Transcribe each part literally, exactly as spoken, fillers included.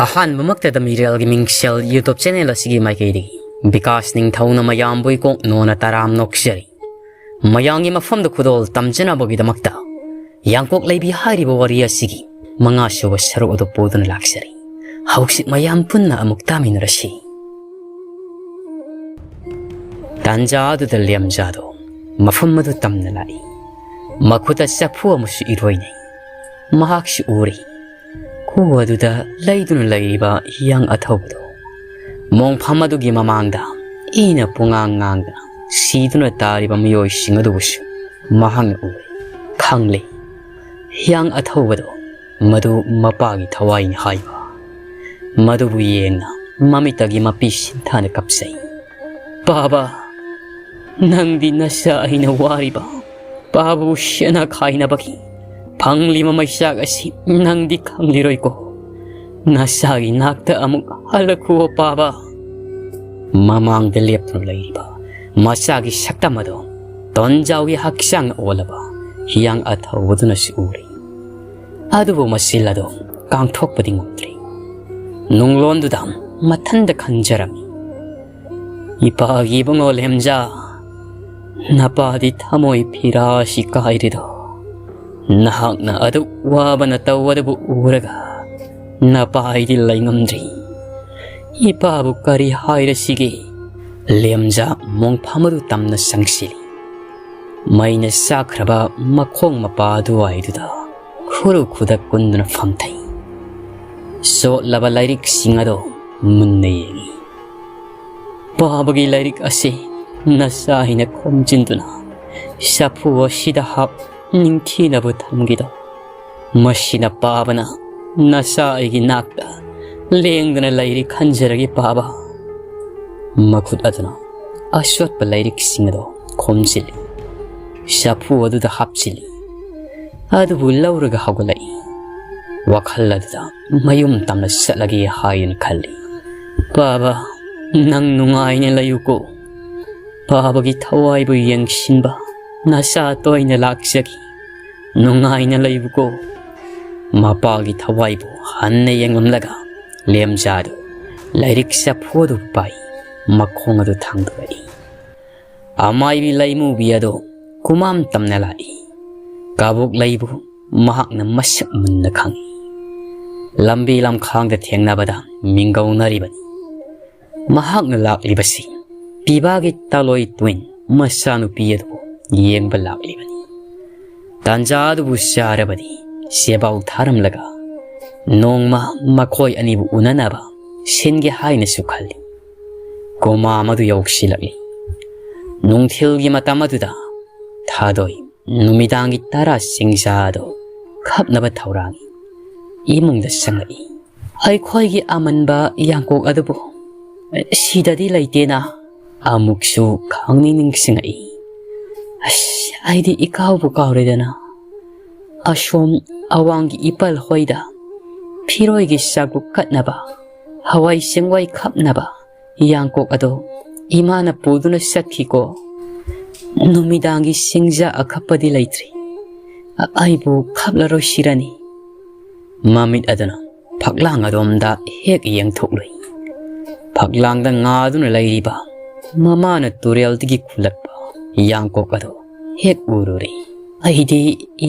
ꯑꯍꯥꯟꯕꯃꯛꯇꯗ ꯃꯤꯔꯦꯜꯒꯤ ꯃꯤꯡꯁꯦꯜ YouTube channel ꯑꯁꯤꯒꯤ ꯃꯥꯏꯀꯩꯗꯒꯤ ꯕꯤꯀꯥꯁ ꯅꯤꯡꯊꯧꯅ ꯃꯌꯥꯝꯕꯨ ꯏꯀꯣꯛ ꯅꯣꯟꯅ ꯇꯔꯥꯝ ꯅꯣꯛꯆꯔꯤ꯫ ꯃꯌꯥꯝꯒꯤ ꯃꯐꯝꯗ ꯈꯨꯗꯣꯜ ꯇꯝꯖꯅꯕꯒꯤꯗꯃꯛꯇ ꯌꯥꯡꯀꯣꯛ ꯂꯩꯕꯤ ꯍꯥꯏꯔꯤꯕ ꯋꯥꯔꯤ ꯑꯁꯤꯒꯤ ꯃꯉꯥꯁꯨꯕ ꯁꯔꯨꯛ ꯑꯗꯨ ꯄꯨꯗꯨꯅ ꯂꯥꯛꯆꯔꯤ꯫ ꯍꯧꯖꯤꯛ ꯃꯌꯥꯝ ꯄꯨꯟꯅ ꯑꯃꯨꯛ ꯇꯥꯃꯤꯟꯅꯔꯁꯤ꯫ ꯇꯥꯟꯖꯥ ꯑꯗꯨꯗ ꯂꯦꯝꯖꯥꯗꯣ ꯃꯐꯝ ꯑꯗꯨ ꯇꯝꯅ ꯂꯥꯛꯏ꯫ ꯃꯈꯨꯠꯇ ꯆꯐꯨ ꯑꯃꯁꯨ ꯏꯔꯣꯏꯅꯩ꯫ ꯃꯍꯥꯛꯁꯨ ꯎꯔꯤ꯫ ꯈꯨ ꯑꯗꯨꯗ ꯂꯩꯗꯨꯅ ꯂꯩꯔꯤꯕ ꯍꯤꯌꯥꯡ ꯑꯊꯧꯕꯗꯣ ꯃꯣꯡꯐꯝ ꯑꯗꯨꯒꯤ ꯃꯃꯥꯡꯗ ꯏꯅ ꯄꯨꯡꯉꯥꯡ ꯉꯥꯡꯗꯅ ꯁꯤꯗꯨꯅ ꯇꯥꯔꯤꯕ ꯃꯤꯑꯣꯏꯁꯤꯡ ꯑꯗꯨꯕꯨꯁꯨ ꯃꯍꯥꯛꯅ ꯎꯔꯦ, ꯈꯪꯂꯦ꯫ ꯍꯤꯌꯥꯡ ꯑꯊꯧꯕꯗꯣ ꯃꯗꯨ ꯃꯄꯥꯒꯤ ꯊꯋꯥꯏꯅꯤ ꯍꯥꯏꯕ꯫ ꯃꯗꯨꯕꯨ ꯌꯦꯡꯅ ꯃꯃꯤꯠꯇꯒꯤ ꯃꯄꯤ ꯁꯤꯟꯊꯥꯅ ꯀꯞꯆꯩ꯫ "ꯄꯥꯕ, ꯅꯪꯗꯤ ꯅꯁꯥ ꯑꯩꯅ ꯋꯥꯔꯤꯕ ꯄꯥꯕꯕꯨ ꯁꯦꯟꯅ ꯈꯥꯏꯅꯕꯒꯤ ꯐꯪꯂꯤꯕ ꯃꯩꯆꯥꯛ ꯑꯁꯤ ꯅꯪꯗꯤ ꯈꯪꯂꯤꯔꯣꯏꯀꯣ꯫ ꯅꯁꯥꯒꯤ ꯅꯥꯛꯇ ꯑꯃꯨꯛ ꯍꯜꯂꯛꯈꯨꯑꯣ ꯄꯥꯕ꯫" ꯃꯃꯥꯡꯗ ꯂꯦꯞꯇꯨꯅ ꯂꯩꯔꯤꯕ ꯃꯆꯥꯒꯤ ꯁꯛꯇꯝ ꯑꯗꯣ ꯇꯣꯟꯖꯥꯎꯒꯤ ꯍꯛꯆꯥꯡꯅ ꯑꯣꯜꯂꯕ ꯍꯤꯌꯥꯡ ꯑꯊꯧꯕꯗꯨꯅꯁꯨ ꯎꯔꯤ꯫ ꯑꯗꯨꯕꯨ ꯃꯆꯤꯜ ꯑꯗꯣ ꯀꯥꯡꯊꯣꯛꯄꯗꯤ ꯉꯝꯗ꯭ꯔꯤ꯫ ꯅꯨꯡꯂꯣꯟꯗꯨꯗ ꯃꯊꯟꯗ ꯈꯟꯖꯔꯝꯃꯤ, "ꯏꯄꯥꯒꯤ ꯏꯕꯨꯡꯉꯣ ꯂꯦꯝꯖꯥ, ꯅꯄꯥꯗꯤ ꯊꯃꯣꯏ ꯐꯤꯔꯥꯁꯤ ꯀꯥꯏꯔꯤꯗꯣ꯫ ꯅꯍꯥꯛꯅ ꯑꯗꯨꯛ ꯋꯥꯕꯅ ꯇꯧꯕꯗꯨꯕꯨ ꯎꯔꯒ ꯅꯄꯥꯏꯗꯤ ꯂꯩꯉꯝꯗ꯭ꯔꯤ꯫ ꯏꯄꯥꯕꯨ ꯀꯔꯤ ꯍꯥꯏꯔꯁꯤꯒꯦ?" ꯂꯦꯝꯖꯥ ꯃꯣꯡꯐꯝ ꯑꯗꯨ ꯇꯝꯅ ꯆꯪꯁꯤꯜꯂꯤ꯫ ꯃꯩꯅ ꯆꯥꯛꯈ꯭ꯔꯕ ꯃꯈꯣꯡ ꯃꯄꯥ ꯑꯗꯨꯋꯥꯏꯗꯨꯗ ꯈꯨꯔꯨ ꯈꯨꯗꯛ ꯀꯨꯟꯗꯨꯅ ꯐꯝꯊꯩ꯫ ꯆꯣꯠꯂꯕ ꯂꯥꯏꯔꯤꯛꯁꯤꯡ ꯑꯗꯣ ꯃꯨꯟꯅ ꯌꯦꯡꯏ꯫ ꯄꯥꯕꯒꯤ ꯂꯥꯏꯔꯤꯛ ꯑꯁꯤ ꯅꯆꯥ ꯑꯩꯅ ꯈꯣꯝꯖꯤꯟꯗꯨꯅ ꯆꯐꯨ ꯑꯁꯤꯗ ꯍꯥꯞ ꯅꯤꯡꯊꯤꯅꯕ ꯊꯝꯈꯤꯗꯧ꯫ ꯃꯁꯤꯅ ꯄꯥꯕꯅ ꯅꯆꯥ ꯑꯩꯒꯤ ꯅꯥꯛꯇ ꯂꯦꯡꯗꯅ ꯂꯩꯔꯤ ꯈꯟꯖꯔꯒꯦ ꯄꯥꯕ꯫ ꯃꯈꯨꯠ ꯑꯗꯨꯅ ꯑꯆꯣꯠꯄ ꯂꯥꯏꯔꯤꯛꯁꯤꯡ ꯑꯗꯣ ꯈꯣꯝꯖꯤꯜꯂꯤ, ꯆꯐꯨ ꯑꯗꯨꯗ ꯍꯥꯞꯆꯤꯜꯂꯤ꯫ ꯑꯗꯨꯕꯨ ꯂꯧꯔꯒ ꯍꯧꯒꯠꯂꯛꯏ꯫ ꯋꯥꯈꯜ ꯑꯗꯨꯗ ꯃꯌꯨꯝ ꯇꯝꯅ ꯆꯠꯂꯒꯦ ꯍꯥꯏꯅ ꯈꯜꯂꯤ꯫ "ꯄꯥꯕ, ꯅꯪ ꯅꯨꯡꯉꯥꯏꯅ ꯂꯩꯌꯨꯀꯣ꯫ ꯄꯥꯕꯒꯤ ꯊꯋꯥꯏꯕꯨ ꯌꯦꯡꯁꯤꯟꯕ ꯅꯆꯥ ꯇꯣꯏꯅ ꯂꯥꯛꯆꯈꯤ꯫ ꯅꯨꯡꯉꯥꯏꯅ ꯂꯩꯌꯨꯀꯣ꯫" ꯃꯄꯥꯒꯤ ꯊꯋꯥꯏꯕꯨ ꯍꯟꯅ ꯌꯦꯡꯂꯝꯂꯒ ꯂꯦꯝꯖꯥꯗꯨ ꯂꯥꯏꯔꯤꯛ ꯆꯐꯨ ꯑꯗꯨ ꯄꯥꯏ, ꯃꯈꯣꯡ ꯑꯗꯨ ꯊꯥꯡꯗꯣꯔꯛꯏ꯫ ꯑꯃꯥꯏꯕꯤ ꯂꯩꯃꯨꯕꯤ ꯑꯗꯨ ꯀꯨꯃꯥꯝ ꯇꯝꯅ ꯂꯥꯛꯏ꯫ ꯀꯥꯕꯣꯛ ꯂꯩꯕꯨ ꯃꯍꯥꯛꯅ ꯃꯁꯛ ꯃꯨꯟꯅ ꯈꯪꯏ꯫ ꯂꯝꯕꯤ ꯂꯝꯈꯥꯡꯗ ꯊꯦꯡꯅꯕꯗ ꯃꯤꯡꯒꯧꯅꯔꯤꯕꯅꯤ꯫ ꯃꯍꯥꯛꯅ ꯂꯥꯛꯂꯤꯕꯁꯤ ꯄꯤꯕꯥꯒꯤ ꯇꯥꯂꯣꯏ ꯇꯨꯏꯟ ꯃꯆꯥꯅꯨꯄꯤ ꯑꯗꯨꯕꯨ ꯌꯦꯡꯕ ꯂꯥꯛꯂꯤꯕꯅꯤ꯫ ꯇꯥꯟꯖꯥ ꯑꯗꯨꯕꯨ ꯆꯥꯔꯕꯗꯤ ꯆꯦꯕꯥꯎ ꯊꯥꯔꯝꯂꯒ ꯅꯣꯡꯃ ꯃꯈꯣꯏ ꯑꯅꯤꯕꯨ ꯎꯅꯅꯕ ꯁꯤꯟꯒꯦ ꯍꯥꯏꯅꯁꯨ ꯈꯜꯂꯤ꯫ ꯀꯣꯃꯥ ꯃꯗꯨ ꯌꯧꯁꯤꯜꯂꯛꯂꯤ꯫ ꯅꯨꯡꯊꯤꯜꯒꯤ ꯃꯇꯝ ꯑꯗꯨꯗ ꯊꯥꯗꯣꯏ ꯅꯨꯃꯤꯗꯥꯡꯒꯤ ꯇꯔꯥ ꯆꯤꯡꯖꯥ ꯑꯗꯨ ꯈꯞꯅꯕ ꯊꯧꯔꯥꯡ ꯏꯃꯨꯡꯗ ꯆꯪꯂꯛꯏ꯫ ꯑꯩꯈꯣꯏꯒꯤ ꯑꯃꯟꯕ ꯌꯥꯡꯀꯣꯛ ꯑꯗꯨꯕꯨ ꯁꯤꯗꯗꯤ ꯂꯩꯇꯦꯅ꯫ ꯑꯃꯨꯛꯁꯨ ꯈꯪꯅꯤꯡ ꯅꯤꯡꯁꯤꯡꯉꯛꯏ꯫ ꯑꯁ, ꯑꯩꯗꯤ ꯏꯀꯥꯎꯕꯨ ꯀꯥꯎꯔꯦꯗꯅ꯫ ꯑꯁꯣꯝ ꯑꯋꯥꯡꯒꯤ ꯏꯄꯜ ꯍꯣꯏꯗ ꯐꯤꯔꯣꯏꯒꯤ ꯆꯥꯛꯄꯨ ꯀꯠꯅꯕ, ꯍꯋꯥꯏ ꯆꯦꯡꯋꯥꯏ ꯈꯞꯅꯕ ꯌꯥꯡꯀꯣꯛ ꯑꯗꯣ ꯏꯃꯥꯅ ꯄꯨꯗꯨꯅ ꯆꯠꯈꯤꯀꯣ꯫ ꯅꯨꯃꯤꯗꯥꯡꯒꯤ ꯁꯤꯡꯖꯥ ꯑꯈꯞꯄꯗꯤ ꯂꯩꯇ꯭ꯔꯤ꯫ ꯑ-, ꯑꯩꯕꯨ ꯈꯞꯂꯔꯣꯏꯁꯤꯔꯅꯤ꯫ ꯃꯃꯤꯠ ꯑꯗꯨꯅ ꯐꯛꯂꯥꯡ ꯑꯗꯣꯝꯗ ꯍꯦꯛ ꯌꯦꯡꯊꯣꯛꯂꯨꯏ꯫ ꯐꯛꯂꯥꯡꯗ ꯉꯥꯗꯨꯅ ꯂꯩꯔꯤꯕ ꯃꯃꯥꯅ ꯇꯨꯔꯦꯜꯗꯒꯤ ꯈꯨꯜꯂꯛꯄ ꯌꯥꯡꯀꯣꯛ ꯑꯗꯨ ꯍꯦꯛ ꯎꯔꯨꯔꯦ꯫ ꯑꯩꯗꯤ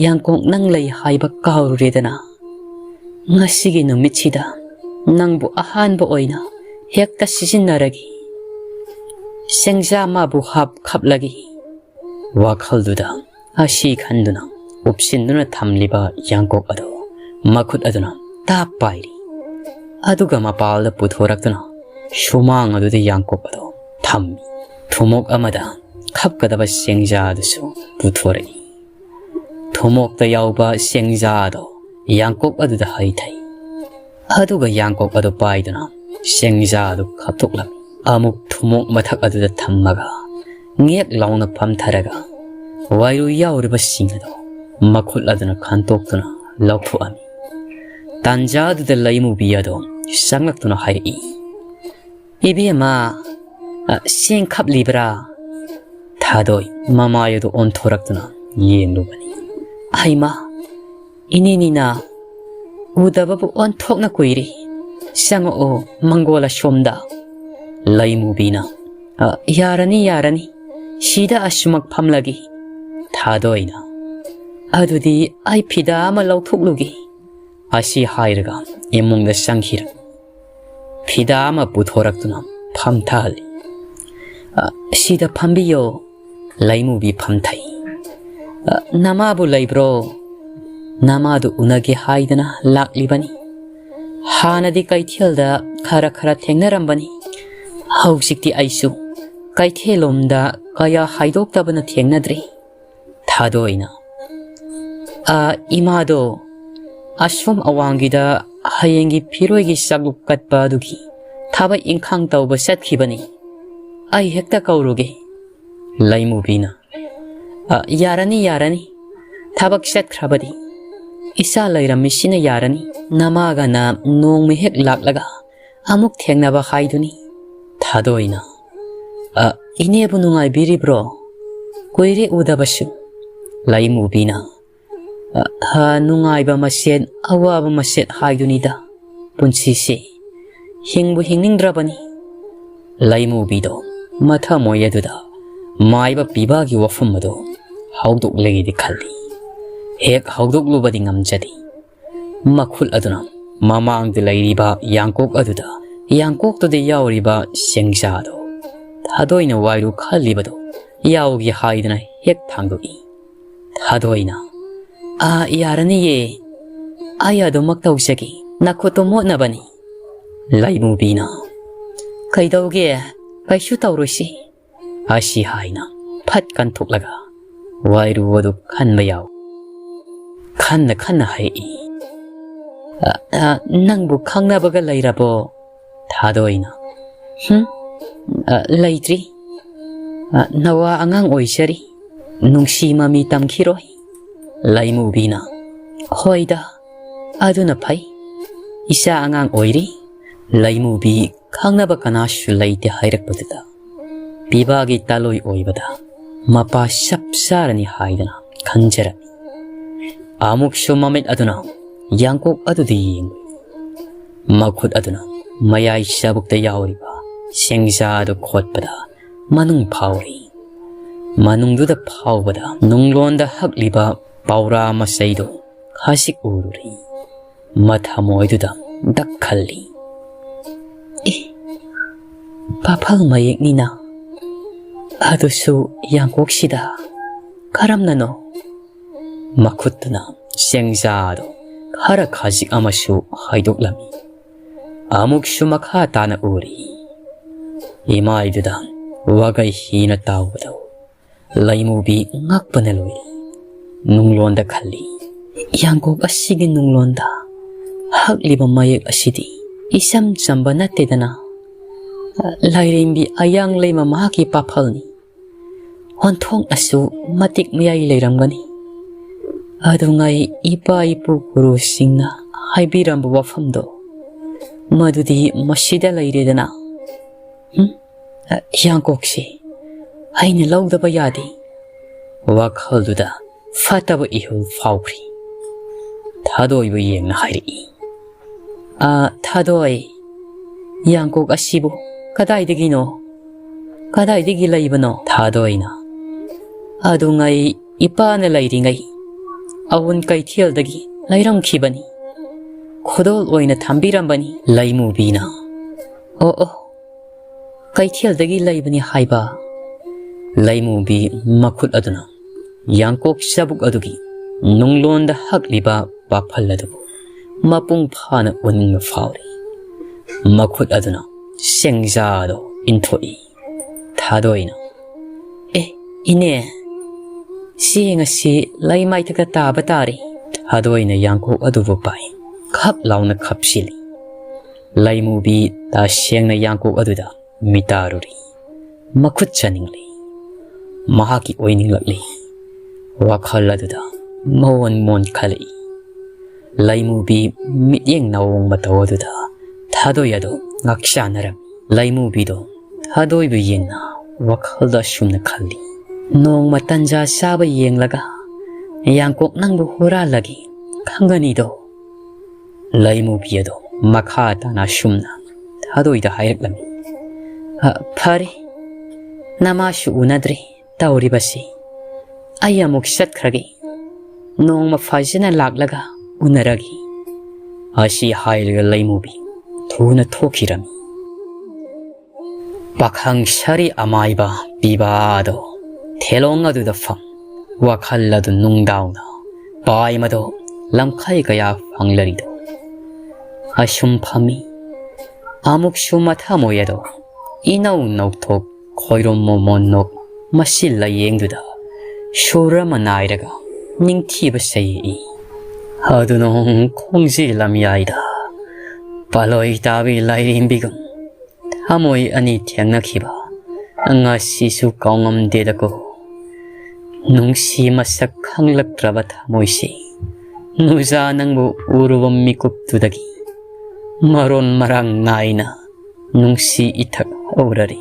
ꯌꯥꯡꯀꯣꯛ ꯅꯪ ꯂꯩ ꯍꯥꯏꯕ ꯀꯥꯎꯔꯨꯔꯦꯗꯅ꯫ ꯉꯁꯤꯒꯤ ꯅꯨꯃꯤꯠꯁꯤꯗ ꯅꯪꯕꯨ ꯑꯍꯥꯟꯕ ꯑꯣꯏꯅ ꯍꯦꯛꯇ ꯁꯤꯖꯤꯟꯅꯔꯒꯦ꯫ ꯁꯦꯡꯖꯥ ꯃꯥꯕꯨ ꯍꯥꯞ ꯈꯞꯂꯒꯦ꯫ ꯋꯥꯈꯜꯗꯨꯗ ꯑꯁꯤ ꯈꯟꯗꯨꯅ ꯎꯞꯁꯤꯟꯗꯨꯅ ꯊꯝꯂꯤꯕ ꯌꯥꯡꯀꯣꯛ ꯑꯗꯨ ꯃꯈꯨꯠ ꯑꯗꯨꯅ ꯇꯥꯞ ꯄꯥꯏꯔꯤ꯫ ꯑꯗꯨꯒ ꯃꯄꯥꯜꯗ ꯄꯨꯊꯣꯔꯛꯇꯨꯅ ꯁꯨꯃꯥꯡ ꯑꯗꯨꯗ ꯌꯥꯡꯀꯣꯛ ꯑꯗꯨ ꯊꯝꯃꯤ꯫ ꯊꯨꯃꯣꯛ ꯑꯃꯗ ꯈꯞꯀꯗꯕ ꯁꯦꯡꯖꯥ ꯑꯗꯨꯁꯨ ꯄꯨꯊꯣꯔꯛꯏ꯫ ꯊꯨꯃꯣꯛꯇ ꯌꯥꯎꯕ ꯁꯦꯡꯖꯥ ꯑꯗꯨ ꯌꯥꯡꯀꯣꯛ ꯑꯗꯨꯗ ꯍꯩꯊꯩ꯫ ꯑꯗꯨꯒ ꯌꯥꯡꯀꯣꯛ ꯑꯗꯨ ꯄꯥꯏꯗꯨꯅ ꯁꯦꯡꯖꯥ ꯑꯗꯨ ꯈꯞꯇꯣꯛꯂꯝꯃꯤ꯫ ꯑꯃꯨꯛ ꯊꯨꯃꯣꯛ ꯃꯊꯛ ꯑꯗꯨꯗ ꯊꯝꯃꯒ ꯉꯦꯛ ꯂꯥꯎꯅ ꯐꯝꯊꯔꯒ ꯋꯥꯏꯔꯨ ꯌꯥꯎꯔꯤꯕꯁꯤꯡ ꯑꯗꯨ ꯃꯈꯨꯠ ꯑꯗꯨꯅ ꯈꯟꯇꯣꯛꯇꯨꯅ ꯂꯧꯊꯣꯛꯑꯝꯃꯤ꯫ ꯇꯥꯟꯖꯥꯗꯨꯗ ꯂꯩꯃꯨꯕꯤ ꯑꯗꯨ ꯆꯪꯂꯛꯇꯨꯅ ꯍꯥꯏꯔꯛꯏ, "ꯏꯕꯦꯝꯃ, ꯑ, ꯆꯦꯡ ꯈꯞꯂꯤꯕ꯭ꯔꯥ?" ꯊꯥꯗꯣꯏ ꯃꯃꯥꯏ ꯑꯗꯨ ꯑꯣꯟꯊꯣꯔꯛꯇꯨꯅ ꯌꯦꯡꯂꯨꯕꯅꯤ꯫ "ꯍꯩꯃꯥ, ꯏꯅꯦꯅꯤꯅ ꯎꯗꯕꯕꯨ ꯑꯣꯟꯊꯣꯛꯅ ꯀꯨꯏꯔꯦ꯫ "ꯆꯪꯉꯛꯑꯣ ꯃꯪꯒꯣꯜ ꯑꯁꯣꯝꯗ"꯫ ꯂꯩꯃꯨꯕꯤꯅ, "ꯑ, ꯌꯥꯔꯅꯤ, ꯌꯥꯔꯅꯤ, ꯁꯤꯗ ꯑꯁꯨꯃꯛ ꯐꯝꯂꯒꯦ"꯫ ꯊꯥꯗꯣꯏꯅ, "ꯑꯗꯨꯗꯤ ꯑꯩ ꯐꯤꯗꯥ ꯑꯃ ꯂꯧꯊꯣꯛꯂꯨꯒꯦ"꯫ ꯑꯁꯤ ꯍꯥꯏꯔꯒ ꯏꯃꯨꯡꯗ ꯆꯪꯈꯤꯔ ꯐꯤꯗꯥ ꯑꯃ ꯄꯨꯊꯣꯔꯛꯇꯨꯅ ꯐꯝꯊꯍꯜꯂꯤ꯫ "ꯑ, ꯁꯤꯗ ꯐꯝꯕꯤꯌꯣ"꯫ ꯂꯩꯃꯨꯕꯤ ꯐꯝꯊꯩ꯫ "ꯑ, ꯅꯃꯥꯕꯨ ꯂꯩꯕ꯭ꯔꯣ? ꯅꯃꯥꯗꯨ ꯎꯅꯒꯦ ꯍꯥꯏꯗꯅ ꯂꯥꯛꯂꯤꯕꯅꯤ꯫ ꯍꯥꯟꯅꯗꯤ ꯀꯩꯊꯦꯜꯗ ꯈꯔ ꯈꯔ ꯊꯦꯡꯅꯔꯝꯕꯅꯤ꯫ ꯍꯧꯖꯤꯛꯇꯤ ꯑꯩꯁꯨ ꯀꯩꯊꯦꯜꯂꯣꯝꯗ ꯀꯌꯥ ꯍꯥꯏꯗꯣꯛꯇꯕꯅ ꯊꯦꯡꯅꯗ꯭ꯔꯦ"꯫ ꯊꯥꯗꯣꯏꯅ, "ꯑ, ꯏꯃꯥꯗꯣ ꯑꯁꯣꯝ ꯑꯋꯥꯡꯒꯤꯗ ꯍꯌꯦꯡꯒꯤ ꯐꯤꯔꯣꯏꯒꯤ ꯆꯥꯛꯂꯨꯛ ꯀꯠꯄ ꯑꯗꯨꯒꯤ ꯊꯕꯛ ꯏꯪꯈꯥꯡ ꯇꯧꯕ ꯆꯠꯈꯤꯕꯅꯤ꯫ ꯑꯩ ꯍꯦꯛꯇ ꯀꯧꯔꯨꯒꯦ"꯫ ꯂꯩꯃꯨꯕꯤꯅ, "ꯑ, ꯌꯥꯔꯅꯤ, ꯌꯥꯔꯅꯤ꯫ ꯊꯕꯛ ꯆꯠꯈ꯭ꯔꯕꯗꯤ ꯏꯆꯥ ꯂꯩꯔꯝꯃꯤꯁꯤꯅ ꯌꯥꯔꯅꯤ꯫ ꯅꯃꯥꯒꯅ ꯅꯣꯡꯃ ꯍꯦꯛ ꯂꯥꯛꯂꯒ ꯑꯃꯨꯛ ꯊꯦꯡꯅꯕ ꯍꯥꯏꯗꯨꯅꯤ"꯫ ꯊꯥꯗꯣꯏꯅ, "ꯑ, ꯏꯅꯦꯕꯨ ꯅꯨꯡꯉꯥꯏꯕꯤꯔꯤꯕ꯭ꯔꯣ? ꯀꯨꯏꯔꯦ ꯎꯗꯕꯁꯨ"꯫ ꯂꯩꯃꯨꯕꯤꯅ, "ꯑ, ꯍ, ꯅꯨꯡꯉꯥꯏꯕ ꯃꯁꯦꯟ ꯑꯋꯥꯕ ꯃꯁꯦꯟ ꯍꯥꯏꯗꯨꯅꯤꯗ ꯄꯨꯟꯁꯤꯁꯦ꯫ ꯍꯤꯡꯕꯨ ꯍꯤꯡꯅꯤꯡꯗ꯭ꯔꯕꯅꯤ"꯫ ꯂꯩꯃꯨꯕꯤꯗꯣ ꯃꯊꯃꯣꯏ ꯑꯗꯨꯗ ꯃꯥꯏꯕ ꯄꯤꯕꯥꯒꯤ ꯋꯥꯐꯝ ꯑꯗꯨ ꯍꯧꯗꯣꯛꯂꯒꯦꯗꯤ ꯈꯜꯂꯤ꯫ ꯍꯦꯛ ꯍꯧꯗꯣꯛꯂꯨꯕꯗꯤ ꯉꯝꯖꯗꯦ꯫ ꯃꯈꯨꯠ ꯑꯗꯨꯅ ꯃꯃꯥꯡꯗ ꯂꯩꯔꯤꯕ ꯌꯥꯡꯀꯣꯛ ꯑꯗꯨꯗ, ꯌꯥꯡꯀꯣꯛꯇꯨꯗ ꯌꯥꯎꯔꯤꯕ ꯆꯦꯡꯖꯥꯗꯣ ꯊꯥꯗꯣꯏꯅ ꯋꯥꯏꯔꯨ ꯈꯜꯂꯤꯕꯗꯣ ꯌꯥꯎꯒꯦ ꯍꯥꯏꯗꯅ ꯍꯦꯛ ꯊꯥꯡꯗꯣꯛꯏ꯫ ꯊꯥꯗꯣꯏꯅ, "ꯑꯥ, ꯌꯥꯔꯅꯤꯌꯦ, ꯑꯩ ꯑꯗꯨꯃꯛ ꯇꯧꯖꯒꯦ, ꯅꯈꯨꯠꯇꯣ ꯃꯣꯠꯅꯕꯅꯤ"꯫ ꯂꯩꯃꯨꯕꯤꯅ, "ꯀꯩꯗꯧꯒꯦ? ꯀꯩꯁꯨ ꯇꯧꯔꯣꯏꯁꯤ"꯫ ꯑꯁꯤ ꯍꯥꯏꯅ ꯐꯠ ꯀꯟꯊꯣꯛꯂꯒ ꯋꯥꯏꯔꯨ ꯑꯗꯨ ꯈꯟꯕ ꯌꯥꯎ꯫ ꯈꯟꯅ ꯈꯟꯅ ꯍꯥꯏꯔꯛꯏ, "ꯑ, ꯑ, ꯅꯪꯕꯨ ꯈꯪꯅꯕꯒ ꯂꯩꯔꯕꯣ?" ꯊꯥꯗꯣꯏꯅ, "ꯍꯨꯝ, ꯑ, ꯂꯩꯇ꯭ꯔꯤ꯫ ꯑ, ꯅꯋꯥ ꯑꯉꯥꯡ ꯑꯣꯏꯖꯔꯤ꯫ ꯅꯨꯡꯁꯤ ꯃꯃꯤ ꯇꯝꯈꯤꯔꯣꯏ"꯫ ꯂꯩꯃꯨꯕꯤꯅ, "ꯍꯣꯏꯗ, ꯑꯗꯨꯅ ꯐꯩ꯫ ꯏꯆꯥ ꯑꯉꯥꯡ ꯑꯣꯏꯔꯤ"꯫ ꯂꯩꯃꯨꯕꯤ ꯈꯪꯅꯕ ꯀꯅꯥꯁꯨ ꯂꯩꯇꯦ ꯍꯥꯏꯔꯛꯄꯗꯨꯗ ꯄꯤꯕꯥꯒꯤ ꯇꯥꯂꯣꯏ ꯑꯣꯏꯕꯗ ꯃꯄꯥ ꯆꯞ ꯆꯥꯔꯅꯤ ꯍꯥꯏꯗꯅ ꯈꯟꯖꯔꯝꯃꯤ꯫ ꯑꯃꯨꯛꯁꯨ ꯃꯃꯤꯠ ꯑꯗꯨꯅ ꯌꯥꯡꯀꯣꯛ ꯑꯗꯨꯗ ꯌꯦꯡꯂꯨꯏ꯫ ꯃꯈꯨꯠ ꯑꯗꯨꯅ ꯃꯌꯥꯏ ꯆꯕꯨꯛꯇ ꯌꯥꯎꯔꯤꯕ ꯁꯦꯡꯖꯥ ꯑꯗꯨ ꯈꯣꯠꯄꯗ ꯃꯅꯨꯡ ꯐꯥꯎꯔꯤ꯫ ꯃꯅꯨꯡꯗꯨꯗ ꯐꯥꯎꯕꯗ ꯅꯨꯡꯂꯣꯟꯗ ꯍꯛꯂꯤꯕ ꯄꯥꯎꯔꯥ ꯃꯆꯩꯗꯨ ꯈꯖꯤꯛ ꯎꯔꯨꯔꯤ꯫ ꯃꯊꯃꯣꯏꯗꯨꯗ ꯗꯛ ꯈꯜꯂꯤ꯫ "ꯑꯦ, ꯄꯥꯐꯜ ꯃꯌꯦꯛꯅꯤꯅ꯫ ꯑꯗꯨꯁꯨ ꯌꯥꯡꯀꯣꯛꯁꯤꯗ꯫ ꯀꯔꯝꯅꯅꯣ?" ꯃꯈꯨꯠꯇꯨꯅ ꯆꯦꯡꯖꯥꯗꯣ ꯈꯔ ꯈꯖꯤꯛ ꯑꯃꯁꯨ ꯍꯥꯏꯗꯣꯛꯂꯝꯃꯤ꯫ ꯑꯃꯨꯛꯁꯨ ꯃꯈꯥ ꯇꯥꯅ ꯎꯔꯤ꯫ ꯏꯃꯥꯏꯗꯨꯗ ꯋꯥꯒꯩ ꯍꯤꯅ ꯇꯥꯎꯕꯗꯣ ꯂꯩꯃꯨꯕꯤ ꯉꯛꯄꯅ ꯂꯣꯏꯔꯤ꯫ ꯅꯨꯡꯂꯣꯟꯗ ꯈꯜꯂꯤ, "ꯌꯥꯡꯀꯣꯛ ꯑꯁꯤꯒꯤ ꯅꯨꯡꯂꯣꯟꯗ ꯍꯛꯂꯤꯕ ꯃꯌꯦꯛ ꯑꯁꯤꯗꯤ ꯏꯆꯝ ꯆꯝꯕ ꯅꯠꯇꯦꯗꯅ꯫ ꯂꯥꯏꯔꯦꯝꯕꯤ ꯑꯌꯥꯡ ꯂꯩꯃ ꯃꯍꯥꯛꯀꯤ ꯄꯥꯐꯜꯅꯤ꯫ ꯑꯣꯟꯊꯣꯛꯅꯁꯨ ꯃꯇꯤꯛ ꯃꯌꯥꯏ ꯂꯩꯔꯝꯒꯅꯤ꯫ ꯑꯗꯨꯉꯩ ꯏꯄꯥ ꯏꯄꯨ ꯒꯨꯔꯨꯁꯤꯡꯅ ꯍꯥꯏꯕꯤꯔꯝꯕ ꯋꯥꯐꯝꯗꯣ ꯃꯗꯨꯗꯤ ꯃꯁꯤꯗ ꯂꯩꯔꯦꯗꯅ꯫ ꯍꯨꯝ? ꯌꯥꯡꯀꯣꯛꯁꯤ ꯑꯩꯅ ꯂꯧꯗꯕ ꯌꯥꯗꯦ꯫" ꯋꯥꯈꯜꯗꯨꯗ ꯐꯠꯇꯕ ꯏꯍꯨꯜ ꯐꯥꯎꯈ꯭ꯔꯤ꯫ ꯊꯥꯗꯣꯏꯕꯨ ꯌꯦꯡꯅ ꯍꯥꯏꯔꯛꯏ, "ꯑ, ꯊꯥꯗꯣꯏ, ꯌꯥꯡꯀꯣꯛ ꯑꯁꯤꯕꯨ ꯀꯗꯥꯏꯗꯒꯤꯅꯣ? ꯀꯗꯥꯏꯗꯒꯤ ꯂꯩꯕꯅꯣ?" ꯊꯥꯗꯣꯏꯅ, "ꯑꯗꯨꯉꯩ ꯏꯄꯥꯅ ꯂꯩꯔꯤꯉꯩ ꯑꯋꯨꯟ ꯀꯩꯊꯦꯜꯗꯒꯤ ꯂꯩꯔꯝꯈꯤꯕꯅꯤ꯫ ꯈꯨꯗꯣꯜ ꯑꯣꯏꯅ ꯊꯝꯕꯤꯔꯝꯕꯅꯤ꯫" ꯂꯩꯃꯨꯕꯤꯅ, "ꯑꯣ, ꯑꯣ, ꯀꯩꯊꯦꯜꯗꯒꯤ ꯂꯩꯕꯅꯤ ꯍꯥꯏꯕ?" ꯂꯩꯃꯨꯕꯤ ꯃꯈꯨꯠ ꯑꯗꯨꯅ ꯌꯥꯡꯀꯣꯛ ꯆꯕꯨꯛ ꯑꯗꯨꯒꯤ ꯅꯨꯡꯂꯣꯟꯗ ꯍꯛꯂꯤꯕ ꯄꯥꯐꯜ ꯑꯗꯨꯕꯨ ꯃꯄꯨꯡ ꯐꯥꯅ ꯎꯅꯤꯡꯕ ꯐꯥꯎꯔꯤ꯫ ꯃꯈꯨꯠ ꯑꯗꯨꯅ ꯁꯦꯡꯖꯥꯗꯣ ꯏꯟꯊꯣꯛꯏ꯫ ꯊꯥꯗꯣꯏꯅ, "ꯑꯦ, ꯏꯅꯦ, ꯆꯦꯡ ꯑꯁꯤ ꯂꯩꯃꯥꯏꯊꯛꯇ ꯇꯥꯕ ꯇꯥꯔꯦ꯫" ꯊꯥꯗꯣꯏꯅ ꯌꯥꯡꯀꯣꯛ ꯑꯗꯨꯕꯨ ꯄꯥꯏ꯫ ꯈꯞ ꯂꯥꯎꯅ ꯈꯞꯆꯤꯜꯂꯤ꯫ ꯂꯩꯃꯨꯕꯤ ꯇꯁꯦꯡꯅ ꯌꯥꯡꯀꯣꯛ ꯑꯗꯨꯗ ꯃꯤꯇꯥꯔꯨꯔꯤ꯫ ꯃꯈꯨꯠ ꯆꯥꯅꯤꯡꯂꯤ꯫ ꯃꯍꯥꯛꯀꯤ ꯑꯣꯏꯅꯤꯡꯂꯛꯂꯤ꯫ ꯋꯥꯈꯜ ꯑꯗꯨꯗ ꯃꯣꯟ ꯃꯣꯟ ꯈꯜꯂꯛꯏ꯫ ꯂꯩꯃꯨꯕꯤ ꯃꯤꯠꯌꯦꯡ ꯅꯥꯑꯣꯡ ꯃꯇꯧ ꯑꯗꯨꯗ ꯊꯥꯗꯣꯏ ꯑꯗꯨ ꯉꯥꯛꯆꯥꯅꯔꯝꯃꯤ꯫ ꯂꯩꯃꯨꯕꯤꯗꯣ ꯊꯥꯗꯣꯏꯕꯨ ꯌꯦꯡꯅ ꯋꯥꯈꯜꯗ ꯑꯁꯨꯝꯅ ꯈꯜꯂꯤ, "ꯅꯣꯡꯃ ꯇꯟꯖꯥ ꯆꯥꯕ ꯌꯦꯡꯂꯒ ꯌꯥꯡꯀꯣꯛ ꯅꯪꯕꯨ ꯍꯨꯔꯥꯜꯂꯒꯦ ꯈꯪꯒꯅꯤꯗꯣ꯫" ꯂꯩꯃꯨꯕꯤ ꯑꯗꯣ ꯃꯈꯥ ꯇꯥꯅ ꯑꯁꯨꯝꯅ ꯊꯥꯗꯣꯏꯗ ꯍꯥꯏꯔꯛꯂꯝꯃꯤ꯫ "ꯑ, ꯐꯔꯦ, ꯅꯃꯥꯁꯨ ꯎꯅꯗ꯭ꯔꯦ ꯇꯧꯔꯤꯕꯁꯤ꯫ ꯑꯩ ꯑꯃꯨꯛ ꯆꯠꯈ꯭ꯔꯒꯦ꯫ ꯅꯣꯡꯃ ꯐꯖꯅ ꯂꯥꯛꯂꯒ ꯎꯅꯔꯒꯦ"꯫ ꯑꯁꯤ ꯍꯥꯏꯔꯒ ꯂꯩꯃꯨꯕꯤ ꯊꯨꯅ ꯊꯣꯛꯈꯤꯔꯝꯃꯤ꯫ ꯄꯥꯈꯪ ꯁꯥꯔꯤ ꯑꯃꯥꯏꯕ ꯄꯤꯕꯥꯗꯣ ꯊꯦꯂꯣꯡ ꯑꯗꯨꯗ ꯐꯝ, ꯋꯥꯈꯜ ꯑꯗꯨ ꯅꯨꯡꯗꯥꯎꯅ ꯄꯥꯏꯃꯗꯣ ꯂꯝꯈꯩ ꯀꯌꯥ ꯐꯪꯂꯔꯤꯗꯣ꯫ ꯑꯁꯨꯝ ꯐꯝꯃꯤ꯫ ꯑꯃꯨꯛꯁꯨ ꯃꯊꯃꯣꯏ ꯑꯗꯣ ꯏꯅꯧ ꯅꯧꯊꯣꯛ ꯈꯣꯏꯔꯣꯝ ꯃꯣꯃꯣꯟ ꯅꯣꯛ ꯃꯁꯤ ꯂꯥꯌꯦꯡꯗꯨꯗ ꯁꯨꯔ ꯑꯃ ꯅꯥꯏꯔꯒ ꯅꯤꯡꯊꯤꯕ ꯁꯩꯌꯦꯛꯏ꯫ ꯑꯗꯨꯅꯣꯡ ꯈꯣꯡꯖꯦ ꯂꯝꯌꯥꯏꯗ ꯄꯥꯂꯣꯏ ꯇꯥꯕꯤ ꯂꯥꯏꯔꯦꯝꯕꯤꯒꯨꯝ ꯊꯃꯣꯏ ꯑꯅꯤ ꯊꯦꯡꯅꯈꯤꯕ ꯉꯁꯤꯁꯨ ꯀꯥꯎꯉꯝꯗꯦꯗꯀꯣ꯫ ꯅꯨꯡꯁꯤ ꯃꯁꯛ ꯈꯪꯂꯛꯇ꯭ꯔꯕ ꯊꯃꯣꯏꯁꯤ ꯅꯨꯖꯥ ꯅꯪꯕꯨ ꯎꯔꯨꯕ ꯃꯤꯀꯨꯞꯇꯨꯗꯒꯤ ꯃꯔꯣꯟ ꯃꯔꯥꯡ ꯅꯥꯏꯅ ꯅꯨꯡꯁꯤ ꯏꯊꯛ ꯍꯧꯔꯔꯤ꯫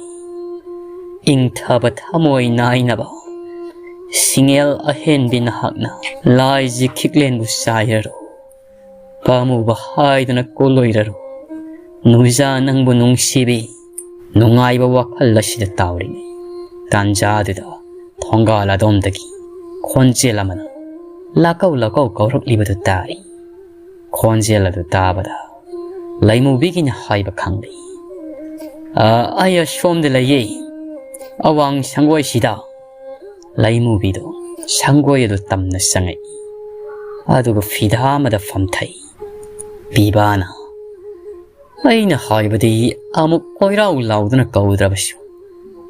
ꯏꯪꯊꯕ ꯊꯃꯣꯏ ꯅꯥꯏꯅꯕ ꯁꯤꯡꯉꯦꯜ ꯑꯍꯦꯟꯕꯤ ꯅꯍꯥꯛꯅ ꯂꯥꯏꯖꯤ ꯈꯤꯛꯂꯦꯟꯕꯨ ꯆꯥꯏꯔꯔꯣ꯫ ꯄꯥꯝꯃꯨꯕ ꯍꯥꯏꯗꯨꯅ ꯀꯣꯜꯂꯣꯏꯔꯔꯣ꯫ ꯅꯨꯖꯥ ꯅꯪꯕꯨ ꯅꯨꯡꯁꯤꯕꯤ ꯅꯨꯡꯉꯥꯏꯕ ꯋꯥꯈꯜ ꯑꯁꯤꯗ ꯇꯥꯎꯔꯤꯉꯩ ꯇꯥꯟꯖꯥꯗꯨꯗ ꯊꯣꯡꯒꯥꯜ ꯑꯗꯣꯝꯗꯒꯤ ꯈꯣꯟꯖꯦꯜ ꯑꯃꯅ ꯂꯥꯀꯧ ꯂꯥꯀꯧ ꯀꯧꯔꯛꯂꯤꯕꯗꯨ ꯇꯥꯔꯤ꯫ ꯈꯣꯟꯖꯦꯜ ꯑꯗꯨ ꯇꯥꯕꯗ ꯂꯩꯃꯨꯕꯤꯒꯤꯅ ꯍꯥꯏꯕ ꯈꯪꯂꯤ꯫ "ꯑ, ꯑꯩ ꯑꯁꯣꯝꯗ ꯂꯩꯌꯦ, ꯑꯋꯥꯡ ꯁꯪꯒꯣꯏꯁꯤꯗ"꯫ ꯂꯩꯃꯨꯕꯤꯗꯨ ꯁꯪꯒꯣꯏ ꯑꯗꯨ ꯇꯝꯅ ꯆꯪꯉꯛꯏ꯫ ꯑꯗꯨꯒ ꯐꯤꯗꯥ ꯑꯃꯗ ꯐꯝꯊꯩ꯫ ꯄꯤꯕꯥꯅ, "ꯑꯩꯅ ꯍꯥꯏꯕꯗꯤ ꯑꯃꯨꯛ ꯀꯣꯏꯔꯥꯎ ꯂꯥꯎꯗꯨꯅ ꯀꯧꯗ꯭ꯔꯕꯁꯨ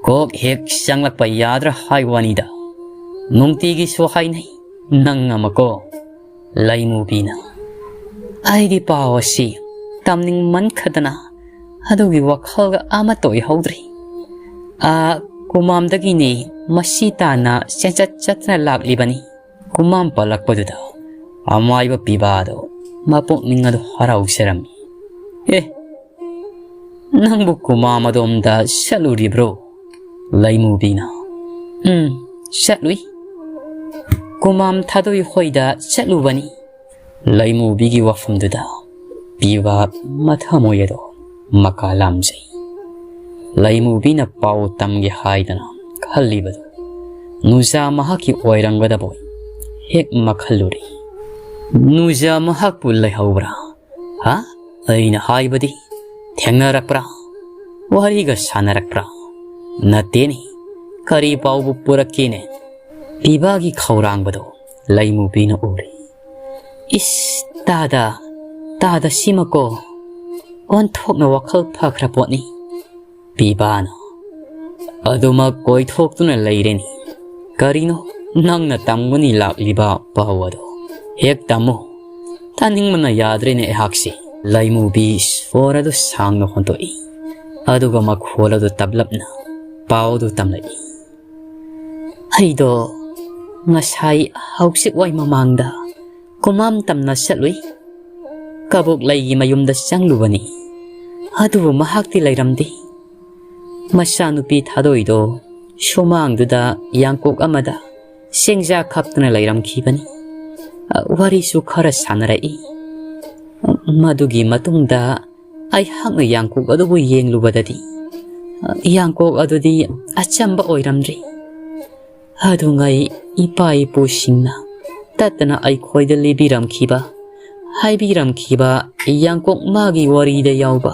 ꯀꯣꯛ ꯍꯦꯛ ꯆꯪꯂꯛꯄ ꯌꯥꯗ꯭ꯔꯥ ꯍꯥꯏ ꯋꯥꯅꯤꯗ꯫ ꯅꯨꯡꯇꯤꯒꯤꯁꯨ ꯍꯥꯏꯅꯩ ꯅꯪ ꯑꯃꯀꯣ"꯫ ꯂꯩꯃꯨꯕꯤꯅ, "ꯑꯩꯗꯤ ꯄꯥꯎ ꯑꯁꯤ ꯇꯝꯅꯤꯡꯃꯟꯈꯗꯅ ꯑꯗꯨꯒꯤ ꯋꯥꯈꯜꯒ ꯑꯃꯠꯇ ꯑꯣꯏꯍꯧꯗ꯭ꯔꯦ꯫ ꯑꯥ, ꯀꯨꯃꯥꯝꯗꯒꯤꯅꯦ ꯃꯁꯤ ꯇꯥꯟꯅ ꯆꯦꯟꯆꯠ ꯆꯠꯇꯅ ꯂꯥꯛꯂꯤꯕꯅꯤ"꯫ ꯀꯨꯃꯥꯝ ꯄꯜꯂꯛꯄꯗꯨꯗ ꯑꯃꯥꯏꯕ ꯄꯤꯕꯥꯗꯣ ꯃꯄꯨꯛꯅꯤꯡ ꯑꯗꯨ ꯍꯔꯥꯎꯖꯔꯝꯃꯤ꯫ "ꯑꯦ, ꯅꯪꯕꯨ ꯀꯨꯃꯥꯝ ꯑꯗꯣꯝꯗ ꯆꯠꯂꯨꯔꯤꯕ꯭ꯔꯣ?" ꯂꯩꯃꯨꯕꯤꯅ, "ꯎꯝ, ꯆꯠꯂꯨꯏ꯫ ꯀꯨꯃꯥꯝ ꯊꯥꯗꯣꯏ ꯍꯣꯏꯗ ꯆꯠꯂꯨꯕꯅꯤ"꯫ ꯂꯩꯃꯨꯕꯤꯒꯤ ꯋꯥꯐꯝꯗꯨꯗ ꯄꯤꯕꯥ ꯃꯊꯃꯣꯏ ꯑꯗꯣ ꯃꯀꯥ ꯂꯥꯝꯖꯩ꯫ ꯂꯩꯃꯨꯕꯤꯅ ꯄꯥꯎ ꯇꯝꯒꯦ ꯍꯥꯏꯗꯅ ꯈꯜꯂꯤꯕꯗꯨ ꯅꯨꯖꯥ ꯃꯍꯥꯛꯀꯤ ꯑꯣꯏꯔꯝꯒꯗꯕꯣꯏ ꯍꯦꯛ ꯃꯈꯜꯂꯨꯔꯦ꯫ ꯅꯨꯖꯥ ꯃꯍꯥꯛꯄꯨ ꯂꯩꯍꯧꯕ꯭ꯔꯥ? ꯍꯥ? ꯑꯩꯅ ꯍꯥꯏꯕꯗꯤ, ꯊꯦꯡꯅꯔꯛꯄ꯭ꯔꯥ? ꯋꯥꯔꯤꯒ ꯁꯥꯟꯅꯔꯛꯄ꯭ꯔꯥ? ꯅꯠꯇꯦꯅꯦ, ꯀꯔꯤ ꯄꯥꯎꯕꯨ ꯄꯨꯔꯛꯀꯦꯅꯦ? ꯄꯤꯕꯥꯒꯤ ꯈꯧꯔꯥꯡꯕꯗꯣ ꯂꯩꯃꯨꯕꯤꯅ ꯎꯔꯦ꯫ ꯏꯁ, ꯇꯥꯗ, ꯇꯥꯗ ꯁꯤꯃꯀꯣ, ꯑꯣꯟꯊꯣꯛꯅ ꯋꯥꯈꯜ ꯐꯈ꯭ꯔ ꯄꯣꯠꯅꯤ꯫ ꯄꯤꯕꯥꯅ ꯑꯗꯨꯃꯛ ꯀꯣꯏꯊꯣꯛꯇꯨꯅ ꯂꯩꯔꯦꯅꯤ꯫ ꯀꯔꯤꯅꯣ ꯅꯪꯅ ꯇꯝꯒꯅꯤ ꯂꯥꯛꯂꯤꯕ ꯄꯥꯎ ꯑꯗꯣ? ꯍꯦꯛ ꯇꯝꯃꯨ꯫ ꯇꯥꯅꯤꯡꯕꯅ ꯌꯥꯗ꯭ꯔꯦꯅꯦ ꯑꯩꯍꯥꯛꯁꯦ꯫ ꯂꯩꯃꯨꯕꯤ ꯁꯣꯔ ꯑꯗꯨ ꯁꯥꯡꯅ ꯍꯣꯟꯗꯣꯛꯏ꯫ ꯑꯗꯨꯒ ꯃꯈꯣꯜ ꯑꯗꯨ ꯇꯞꯂꯞꯅ ꯄꯥꯎꯗꯨ ꯇꯝꯂꯛꯏ꯫ ꯑꯩꯗꯣ ꯉꯁꯥꯏ ꯍꯧꯖꯤꯛ ꯋꯥꯏ ꯃꯃꯥꯡꯗ ꯀꯨꯃꯥꯝ ꯇꯝꯅ ꯆꯠꯂꯨꯏ꯫ ꯀꯕꯣꯛꯂꯩꯒꯤ ꯃꯌꯨꯝꯗ ꯆꯪꯂꯨꯕꯅꯤ꯫ ꯑꯗꯨꯕꯨ ꯃꯍꯥꯛꯇꯤ ꯂꯩꯔꯝꯗꯦ꯫ ꯃꯆꯥꯅꯨꯄꯤ ꯊꯥꯗꯣꯏꯗꯣ ꯁꯨꯃꯥꯡꯗꯨꯗ ꯌꯥꯡꯀꯣꯛ ꯑꯃꯗ ꯆꯦꯡꯖꯥ ꯈꯞꯇꯨꯅ ꯂꯩꯔꯝꯈꯤꯕꯅꯤ꯫ ꯋꯥꯔꯤꯁꯨ ꯈꯔ ꯁꯥꯟꯅꯔꯛꯏ꯫ ꯃꯗꯨꯒꯤ ꯃꯇꯨꯡꯗ ꯑꯩꯍꯥꯛꯅ ꯌꯥꯡꯀꯣꯛ ꯑꯗꯨꯕꯨ ꯌꯦꯡꯂꯨꯕꯗꯗꯤ, ꯌꯥꯡꯀꯣꯛ ꯑꯗꯨꯗꯤ ꯑꯆꯝꯕ ꯑꯣꯏꯔꯝꯗ꯭ꯔꯤ꯫ ꯑꯗꯨꯉꯩ ꯏꯄꯥ ꯏꯄꯨꯁꯤꯡꯅ ꯇꯠꯇꯅ ꯑꯩꯈꯣꯏꯗ ꯂꯤꯕꯤꯔꯝꯈꯤꯕ, ꯍꯥꯏꯕꯤꯔꯝꯈꯤꯕ ꯌꯥꯡꯀꯣꯛ ꯃꯥꯒꯤ ꯋꯥꯔꯤꯗ ꯌꯥꯎꯕ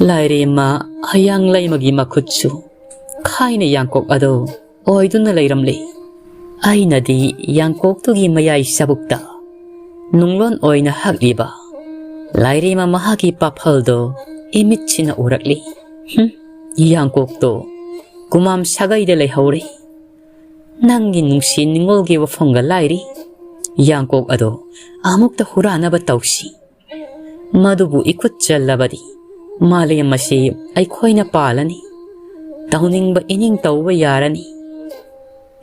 ꯂꯥꯏꯔꯦꯝꯃ ꯍꯌꯥꯡ ꯂꯩꯃꯒꯤ ꯃꯈꯨꯠꯁꯨ ꯈꯥꯏꯅ ꯌꯥꯡꯀꯣꯛ ꯑꯗꯨ ꯑꯣꯏꯗꯨꯅ ꯂꯩꯔꯝꯂꯦ꯫ ꯑꯩꯅꯗꯤ ꯌꯥꯡꯀꯣꯛꯇꯨꯒꯤ ꯃꯌꯥꯏ ꯆꯕꯨꯛꯇ ꯅꯨꯡꯂꯣꯟ ꯑꯣꯏꯅ ꯍꯛꯂꯤꯕ ꯂꯥꯏꯔꯦꯝꯃ ꯃꯍꯥꯛꯀꯤ ꯄꯥꯐꯜꯗꯣ ꯏꯃꯤꯠꯁꯤꯅ ꯎꯔꯛꯂꯤ꯫ ꯍꯨꯝ, ꯌꯥꯡꯀꯣꯛꯇꯣ ꯀꯨꯃꯥꯝ ꯁꯥꯒꯩꯗ ꯂꯩꯍꯧꯔꯦ꯫ ꯅꯪꯒꯤ ꯅꯨꯡꯁꯤ ꯅꯤꯡꯉꯣꯜꯒꯤ ꯋꯥꯐꯝꯒ ꯂꯥꯏꯔꯤ꯫ ꯌꯥꯡꯀꯣꯛ ꯑꯗꯣ ꯑꯃꯨꯛꯇ ꯍꯨꯔꯥꯟꯅꯕ ꯇꯧꯁꯤ꯫ ꯃꯗꯨꯕꯨ ꯏꯈꯨꯠ ꯆꯜꯂꯕꯗꯤ ꯃꯥꯂꯦꯝ ꯑꯁꯤ ꯑꯩꯈꯣꯏꯅ ꯄꯥꯜꯂꯅꯤ꯫ ꯇꯧꯅꯤꯡꯕ ꯏꯅꯤꯡ ꯇꯧꯕ ꯌꯥꯔꯅꯤ꯫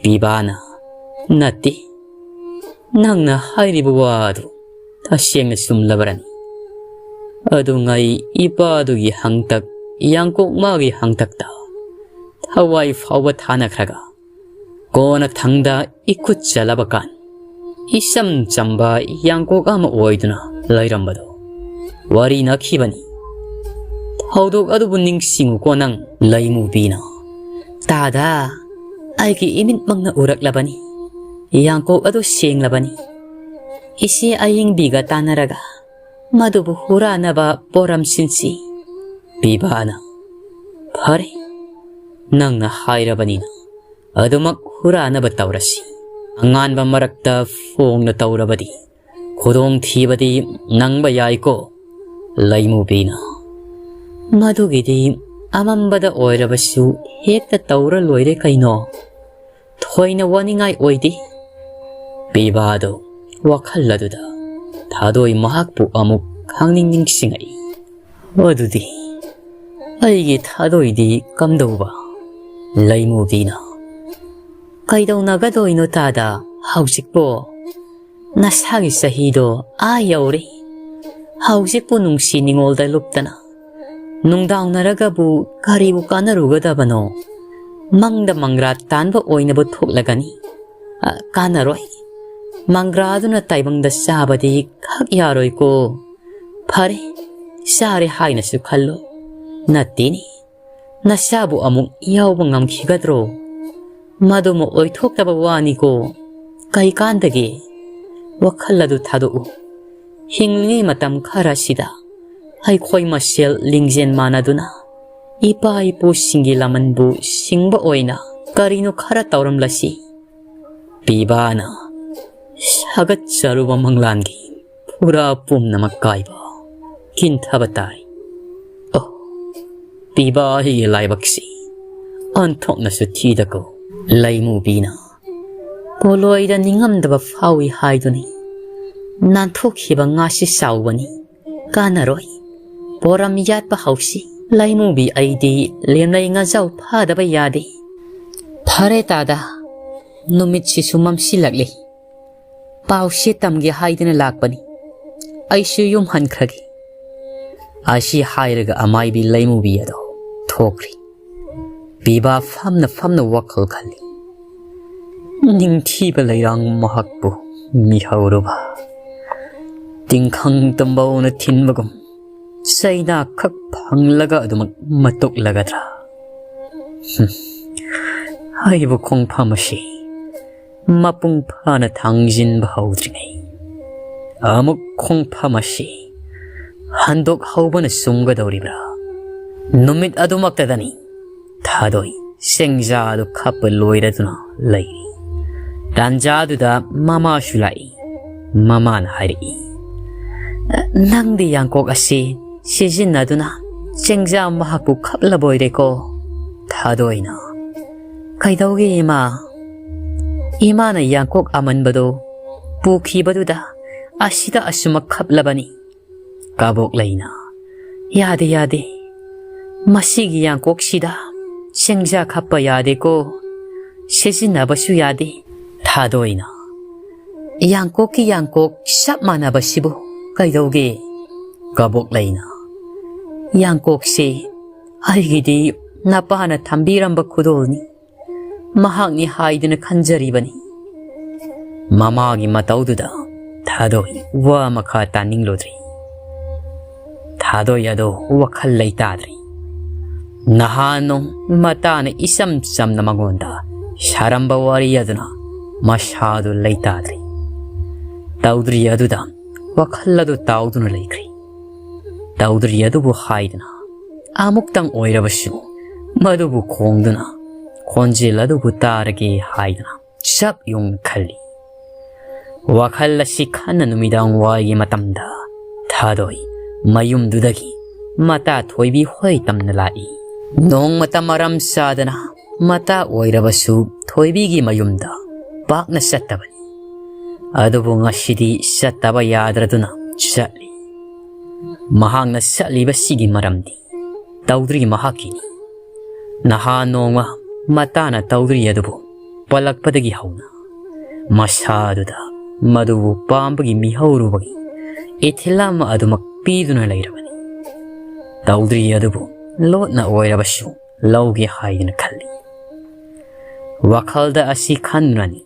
ꯄꯤꯕꯥꯅ, ꯅꯠꯇꯦ, ꯅꯪꯅ ꯍꯥꯏꯔꯤꯕ ꯋꯥ ꯑꯗꯨ ꯇꯁꯦꯡꯅ ꯆꯨꯝꯂꯕ꯭ꯔꯅꯤ? ꯑꯗꯨꯉꯩ ꯏꯄꯥꯗꯨꯒꯤ ꯍꯪꯇꯛ, ꯌꯥꯡꯀꯣꯛ ꯃꯥꯒꯤ ꯍꯪꯇꯛꯇ ꯊꯋꯥꯏ ꯐꯥꯎꯕ ꯊꯥꯅꯈ꯭ꯔꯒ, ꯀꯣꯟꯅ ꯊꯪꯗ ꯏꯈꯨꯠ ꯆꯜꯂꯕ ꯀꯥꯟ, ꯏꯆꯝ ꯆꯝꯕ ꯌꯥꯡꯀꯣꯛ ꯑꯃ ꯑꯣꯏꯗꯨꯅ ꯂꯩꯔꯝꯕꯗꯣ ꯋꯥꯔꯤ ꯅꯛꯈꯤꯕꯅꯤ꯫ ꯊꯧꯗꯣꯛ ꯑꯗꯨꯕꯨ ꯅꯤꯡꯁꯤꯡꯉꯨꯀꯣ ꯅꯪ꯫ ꯂꯩꯃꯨꯕꯤꯅ, "ꯇꯥꯗ, ꯑꯩꯒꯤ ꯏꯃꯤꯠꯃꯛꯅ ꯎꯔꯛꯂꯕꯅꯤ, ꯌꯥꯡꯀꯣꯛ ꯑꯗꯨ ꯁꯦꯡꯂꯕꯅꯤ꯫ ꯏꯆꯦ ꯑꯌꯤꯡꯕꯤꯒ ꯇꯥꯟꯅꯔꯒ ꯃꯗꯨꯕꯨ ꯍꯨꯔꯥꯟꯅꯕ ꯄꯣꯔꯝ ꯁꯤꯟꯁꯤ꯫" ꯄꯤꯕꯥꯅ, "ꯐꯔꯦ, ꯅꯪꯅ ꯍꯥꯏꯔꯕꯅꯤꯅ ꯑꯗꯨꯃꯛ ꯍꯨꯔꯥꯟꯅꯕ ꯇꯧꯔꯁꯤ꯫ ꯑꯉꯥꯟꯕ ꯃꯔꯛꯇ ꯐꯣꯡꯅ ꯇꯧꯔꯕꯗꯤ ꯈꯨꯗꯣꯡꯊꯤꯕꯗꯤ ꯅꯪꯕ ꯌꯥꯏꯀꯣ꯫" ꯂꯩꯃꯨꯕꯤꯅ, "ꯃꯗꯨꯒꯤꯗꯤ ꯑꯃꯝꯕꯗ ꯑꯣꯏꯔꯕꯁꯨ ꯍꯦꯛꯇ ꯇꯧꯔ ꯂꯣꯏꯔꯦ ꯀꯩꯅꯣ꯫ ꯊꯣꯏꯅ ꯋꯥꯅꯤꯡꯉꯥꯏ ꯑꯣꯏꯗꯦ꯫" ꯄꯤꯕꯥꯗꯣ ꯋꯥꯈꯜ ꯑꯗꯨꯗ ꯊꯥꯗꯣꯏ ꯃꯍꯥꯛꯄꯨ ꯑꯃꯨꯛ ꯈꯪꯅꯤꯡ ꯅꯤꯡꯁꯤꯡꯉꯛꯏ꯫ "ꯑꯗꯨꯗꯤ ꯑꯩꯒꯤ ꯊꯥꯗꯣꯏꯗꯤ ꯀꯝꯗꯧꯕ?" ꯂꯩꯃꯨꯕꯤꯅ, "ꯀꯩꯗꯧꯅꯒꯗꯣꯏꯅꯣ ꯇꯥꯗ, ꯍꯧꯖꯤꯛꯄꯣ ꯅꯁꯥꯒꯤ ꯆꯍꯤꯗꯣ ꯑꯥ ꯌꯧꯔꯦ꯫ ꯍꯧꯖꯤꯛꯄꯨ ꯅꯨꯡꯁꯤ ꯅꯤꯉꯣꯜꯗ ꯂꯨꯞꯇꯅ ꯅꯨꯡꯗꯥꯡꯅꯔꯒꯕꯨ ꯀꯔꯤꯕꯨ ꯀꯥꯟꯅꯔꯨꯒꯗꯕꯅꯣ? ꯃꯪꯗ ꯃꯪꯒ꯭ꯔꯥ ꯇꯥꯟꯕ ꯑꯣꯏꯅꯕꯨ ꯊꯣꯛꯂꯒꯅꯤ꯫ ꯑ, ꯀꯥꯟꯅꯔꯣꯏ꯫ ꯃꯪꯒ꯭ꯔꯥꯗꯨꯅ ꯇꯥꯏꯕꯪꯗ ꯆꯥꯕꯗꯤ ꯈꯛ ꯌꯥꯔꯣꯏꯀꯣ꯫ ꯐꯔꯦ, ꯆꯥꯔꯦ ꯍꯥꯏꯅꯁꯨ ꯈꯜꯂꯣ꯫ ꯅꯠꯇꯦꯅꯦ, ꯅꯁꯥꯕꯨ ꯑꯃꯨꯛ ꯌꯥꯎꯕ ꯉꯝꯈꯤꯒꯗ꯭ꯔꯣ? ꯃꯗꯨꯃ ꯑꯣꯏꯊꯣꯛꯇꯕ ꯋꯥꯅꯤꯀꯣ꯫ ꯀꯩꯀꯥꯟꯗꯒꯦ? ꯋꯥꯈꯜ ꯑꯗꯨ ꯊꯥꯗꯣꯛꯎ꯫ ꯍꯤꯡꯂꯤꯉꯩ ꯃꯇꯝ ꯈꯔꯁꯤꯗ ꯑꯩꯈꯣꯏ ꯃꯁꯦꯜ ꯂꯤꯡꯖꯦꯜ ꯃꯥꯟꯅꯗꯨꯅ ꯏꯄꯥ ꯏꯄꯨꯁꯤꯡꯒꯤ ꯂꯃꯟꯕꯨ ꯁꯤꯡꯕ ꯑꯣꯏꯅ ꯀꯔꯤꯅꯣ ꯈꯔ ꯇꯧꯔꯝꯂꯁꯤ꯫" ꯄꯤꯕꯥꯅ ꯁꯥꯒꯠꯆꯔꯨꯕ ꯃꯪꯂꯥꯟꯒꯤ ꯐꯨꯔꯥ ꯄꯨꯝꯅꯃꯛ ꯀꯥꯏꯕ ꯀꯤꯟꯊꯕ ꯇꯥꯏ꯫ ꯑꯣ, ꯄꯤꯕꯥ ꯑꯩꯒꯤ ꯂꯥꯏꯕꯛꯁꯤ ꯑꯣꯟꯊꯣꯛꯅꯁꯨ ꯊꯤꯗꯀꯣ꯫ ꯂꯩꯃꯨꯕꯤꯅ ꯄꯣꯂꯣꯏꯗ ꯅꯤꯡꯉꯝꯗꯕ ꯐꯥꯎꯏ ꯍꯥꯏꯗꯨꯅꯤ꯫ ꯅꯥꯟꯊꯣꯛꯈꯤꯕ ꯉꯥꯁꯤ ꯆꯥꯎꯕꯅꯤ꯫ ꯀꯥꯟꯅꯔꯣꯏ꯫ ꯄꯣꯔꯝ ꯌꯥꯠꯄ ꯍꯧꯁꯤ꯫ ꯂꯩꯃꯨꯕꯤ ꯑꯩꯗꯤ ꯂꯦꯝꯂꯩ ꯉꯥꯖꯥꯎ ꯐꯥꯗꯕ ꯌꯥꯗꯦ꯫ ꯐꯔꯦ ꯇꯥꯗ, ꯅꯨꯃꯤꯠꯁꯤꯁꯨ ꯃꯝꯁꯤꯜꯂꯛꯂꯦ꯫ ꯄꯥꯎꯁꯦ ꯇꯝꯒꯦ ꯍꯥꯏꯗꯅ ꯂꯥꯛꯄꯅꯤ꯫ ꯑꯩꯁꯨ ꯌꯨꯝ ꯍꯟꯈ꯭ꯔꯒꯦ꯫ ꯑꯁꯤ ꯍꯥꯏꯔꯒ ꯑꯃꯥꯏꯕꯤ ꯂꯩꯃꯨꯕꯤ ꯑꯗꯣ ꯊꯣꯛꯈ꯭ꯔꯤ꯫ ꯄꯤꯕꯥ ꯐꯝꯅ ꯐꯝꯅ ꯋꯥꯈꯜ ꯈꯜꯂꯤ꯫ ꯅꯤꯡꯊꯤꯕ ꯂꯩꯔꯥꯡ ꯃꯍꯥꯛꯄꯨ ꯃꯤꯍꯧꯔꯨꯕ꯫ ꯇꯤꯡꯈꯪ ꯇꯝꯕꯧꯅ ꯊꯤꯟꯕꯒꯨꯝ ꯆꯩꯅꯥ ꯈꯛ ꯐꯪꯂꯒ ꯑꯗꯨꯃꯛ ꯃꯇꯨꯛꯂꯒꯗ꯭ꯔꯥ? ꯍꯨꯝ, ꯑꯩꯕꯨ ꯈꯣꯡꯐꯝ ꯑꯁꯤ ꯃꯄꯨꯡ ꯐꯥꯅ ꯊꯥꯡꯖꯤꯟꯕ ꯍꯧꯗ꯭ꯔꯤꯉꯩ ꯑꯃꯨꯛ ꯈꯣꯡꯐꯝ ꯑꯁꯤ ꯍꯟꯗꯣꯛꯍꯧꯕꯅ ꯆꯨꯝꯒꯗꯧꯔꯤꯕ꯭ꯔꯥ? ꯅꯨꯃꯤꯠ ꯑꯗꯨꯃꯛꯇꯗꯅꯤ ꯊꯥꯗꯣꯏ ꯆꯦꯡꯖꯥꯗꯨ ꯈꯞꯄ ꯂꯣꯏꯔꯗꯨꯅ ꯂꯩꯔꯤ꯫ ꯇꯥꯟꯖꯥꯗꯨꯗ ꯃꯃꯥꯁꯨ ꯂꯥꯛꯏ꯫ ꯃꯃꯥꯅ ꯍꯥꯏꯔꯛꯏ, "ꯅꯪꯗꯤ ꯌꯥꯡꯀꯣꯛ ꯑꯁꯤ ꯁꯤꯖꯤꯟꯅꯗꯨꯅ ꯆꯦꯡꯖꯥ ꯃꯍꯥꯛꯄꯨ ꯈꯞꯂꯕꯣꯏꯔꯦꯀꯣ?" ꯊꯥꯗꯣꯏꯅ, "ꯀꯩꯗꯧꯒꯦ ꯏꯃꯥ? ꯏꯃꯥꯅ ꯌꯥꯡꯀꯣꯛ ꯑꯃꯟꯕꯗꯣ ꯄꯨꯈꯤꯕꯗꯨꯗ ꯑꯁꯤꯗ ꯑꯁꯨꯃꯛ ꯈꯞꯂꯕꯅꯤ꯫" ꯀꯕꯣꯛꯂꯩꯅ, "ꯌꯥꯗꯦ, ꯌꯥꯗꯦ꯫ ꯃꯁꯤꯒꯤ ꯌꯥꯡꯀꯣꯛꯁꯤꯗ ꯆꯦꯡꯖꯥ ꯈꯞꯄ ꯌꯥꯗꯦꯀꯣ꯫ ꯁꯤꯖꯤꯟꯅꯕꯁꯨ ꯌꯥꯗꯦ꯫" ꯊꯥꯗꯣꯏꯅ, "ꯌꯥꯡꯀꯣꯛꯀꯤ ꯌꯥꯡꯀꯣꯛ ꯆꯞ ꯃꯥꯟꯅꯕꯁꯤꯕꯨ ꯀꯩꯗꯧꯒꯦ?" ꯀꯕꯣꯛꯂꯩꯅ, "ꯌꯥꯡꯀꯣꯛꯁꯦ ꯑꯩꯒꯤꯗꯤ ꯅꯄꯥꯅ ꯊꯝꯕꯤꯔꯝꯕ ꯈꯨꯗꯣꯜꯅꯤ꯫ ꯃꯍꯥꯛꯅꯤ ꯍꯥꯏꯗꯨꯅ ꯈꯟꯖꯔꯤꯕꯅꯤ꯫" ꯃꯃꯥꯒꯤ ꯃꯇꯧꯗꯨꯗ ꯊꯥꯗꯣꯏ ꯋꯥ ꯃꯈꯥ ꯇꯥꯅꯤꯡꯂꯨꯗ꯭ꯔꯤ꯫ ꯊꯥꯗꯣꯏ ꯑꯗꯣ ꯋꯥꯈꯜ ꯂꯩꯇꯥꯗ꯭ꯔꯤ꯫ ꯅꯍꯥꯟ ꯅꯣꯡ ꯃꯇꯥꯅ ꯏꯆꯝ ꯆꯝꯅ ꯃꯉꯣꯟꯗ ꯁꯥꯔꯝꯕ ꯋꯥꯔꯤ ꯑꯗꯨꯅ ꯃꯁꯥꯗꯨ ꯂꯩꯇꯥꯗ꯭ꯔꯤ꯫ ꯇꯧꯗ꯭ꯔꯤ ꯑꯗꯨꯗ ꯋꯥꯈꯜ ꯑꯗꯨ ꯇꯥꯎꯗꯨꯅ ꯂꯩꯈ꯭ꯔꯤ꯫ ꯇꯧꯗ꯭ꯔꯤ ꯑꯗꯨꯕꯨ ꯍꯥꯏꯗꯅ ꯑꯃꯨꯛꯇꯪ ꯑꯣꯏꯔꯕꯁꯨ ꯃꯗꯨꯕꯨ ꯈꯣꯡꯗꯨꯅ ꯈꯣꯟꯖꯦꯜ ꯑꯗꯨꯕꯨ ꯇꯥꯔꯒꯦ ꯍꯥꯏꯗꯅ ꯆꯞ ꯌꯨꯡꯅ ꯈꯜꯂꯤ꯫ ꯋꯥꯈꯜ ꯑꯁꯤ ꯈꯟꯅ ꯅꯨꯃꯤꯗꯥꯡ ꯋꯥꯏꯒꯤ ꯃꯇꯝꯗ ꯊꯥꯗꯣꯏ ꯃꯌꯨꯝꯗꯨꯗꯒꯤ ꯃꯇꯥ ꯊꯣꯏꯕꯤ ꯍꯣꯏ ꯇꯝꯅ ꯂꯥꯛꯏ꯫ ꯅꯣꯡꯃꯇ ꯃꯔꯝ ꯆꯥꯗꯅ ꯃꯇꯥ ꯑꯣꯏꯔꯕꯁꯨ ꯊꯣꯏꯕꯤꯒꯤ ꯃꯌꯨꯝꯗ ꯄꯥꯛꯅ ꯆꯠꯇꯕꯅꯤ꯫ ꯑꯗꯨꯕꯨ ꯉꯁꯤꯗꯤ ꯆꯠꯇꯕ ꯌꯥꯗ꯭ꯔꯗꯨꯅ ꯆꯠꯂꯤ꯫ ꯃꯍꯥꯛꯅ ꯆꯠꯂꯤꯕꯁꯤꯒꯤ ꯃꯔꯝꯗꯤ ꯇꯧꯗ꯭ꯔꯤ ꯃꯍꯥꯛꯀꯤꯅꯤ꯫ ꯅꯍꯥꯟ ꯅꯣꯡꯃ ꯃꯇꯥꯅ ꯇꯧꯗ꯭ꯔꯤ ꯑꯗꯨꯕꯨ ꯄꯜꯂꯛꯄꯗꯒꯤ ꯍꯧꯅ ꯃꯁꯥꯗꯨꯗ ꯃꯗꯨꯕꯨ ꯄꯥꯝꯕꯒꯤ ꯃꯤꯍꯧꯔꯨꯕꯒꯤ ꯏꯊꯤꯜ ꯑꯃ ꯑꯗꯨꯃꯛ ꯄꯤꯗꯨꯅ ꯂꯩꯔꯕꯅꯤ꯫ ꯇꯧꯗ꯭ꯔꯤ ꯑꯗꯨꯕꯨ ꯂꯣꯠꯅ ꯑꯣꯏꯔꯕꯁꯨ ꯂꯧꯒꯦ ꯍꯥꯏꯗꯨꯅ ꯈꯜꯂꯤ꯫ ꯋꯥꯈꯜꯗ ꯑꯁꯤ ꯈꯟꯗꯨꯅꯅꯤ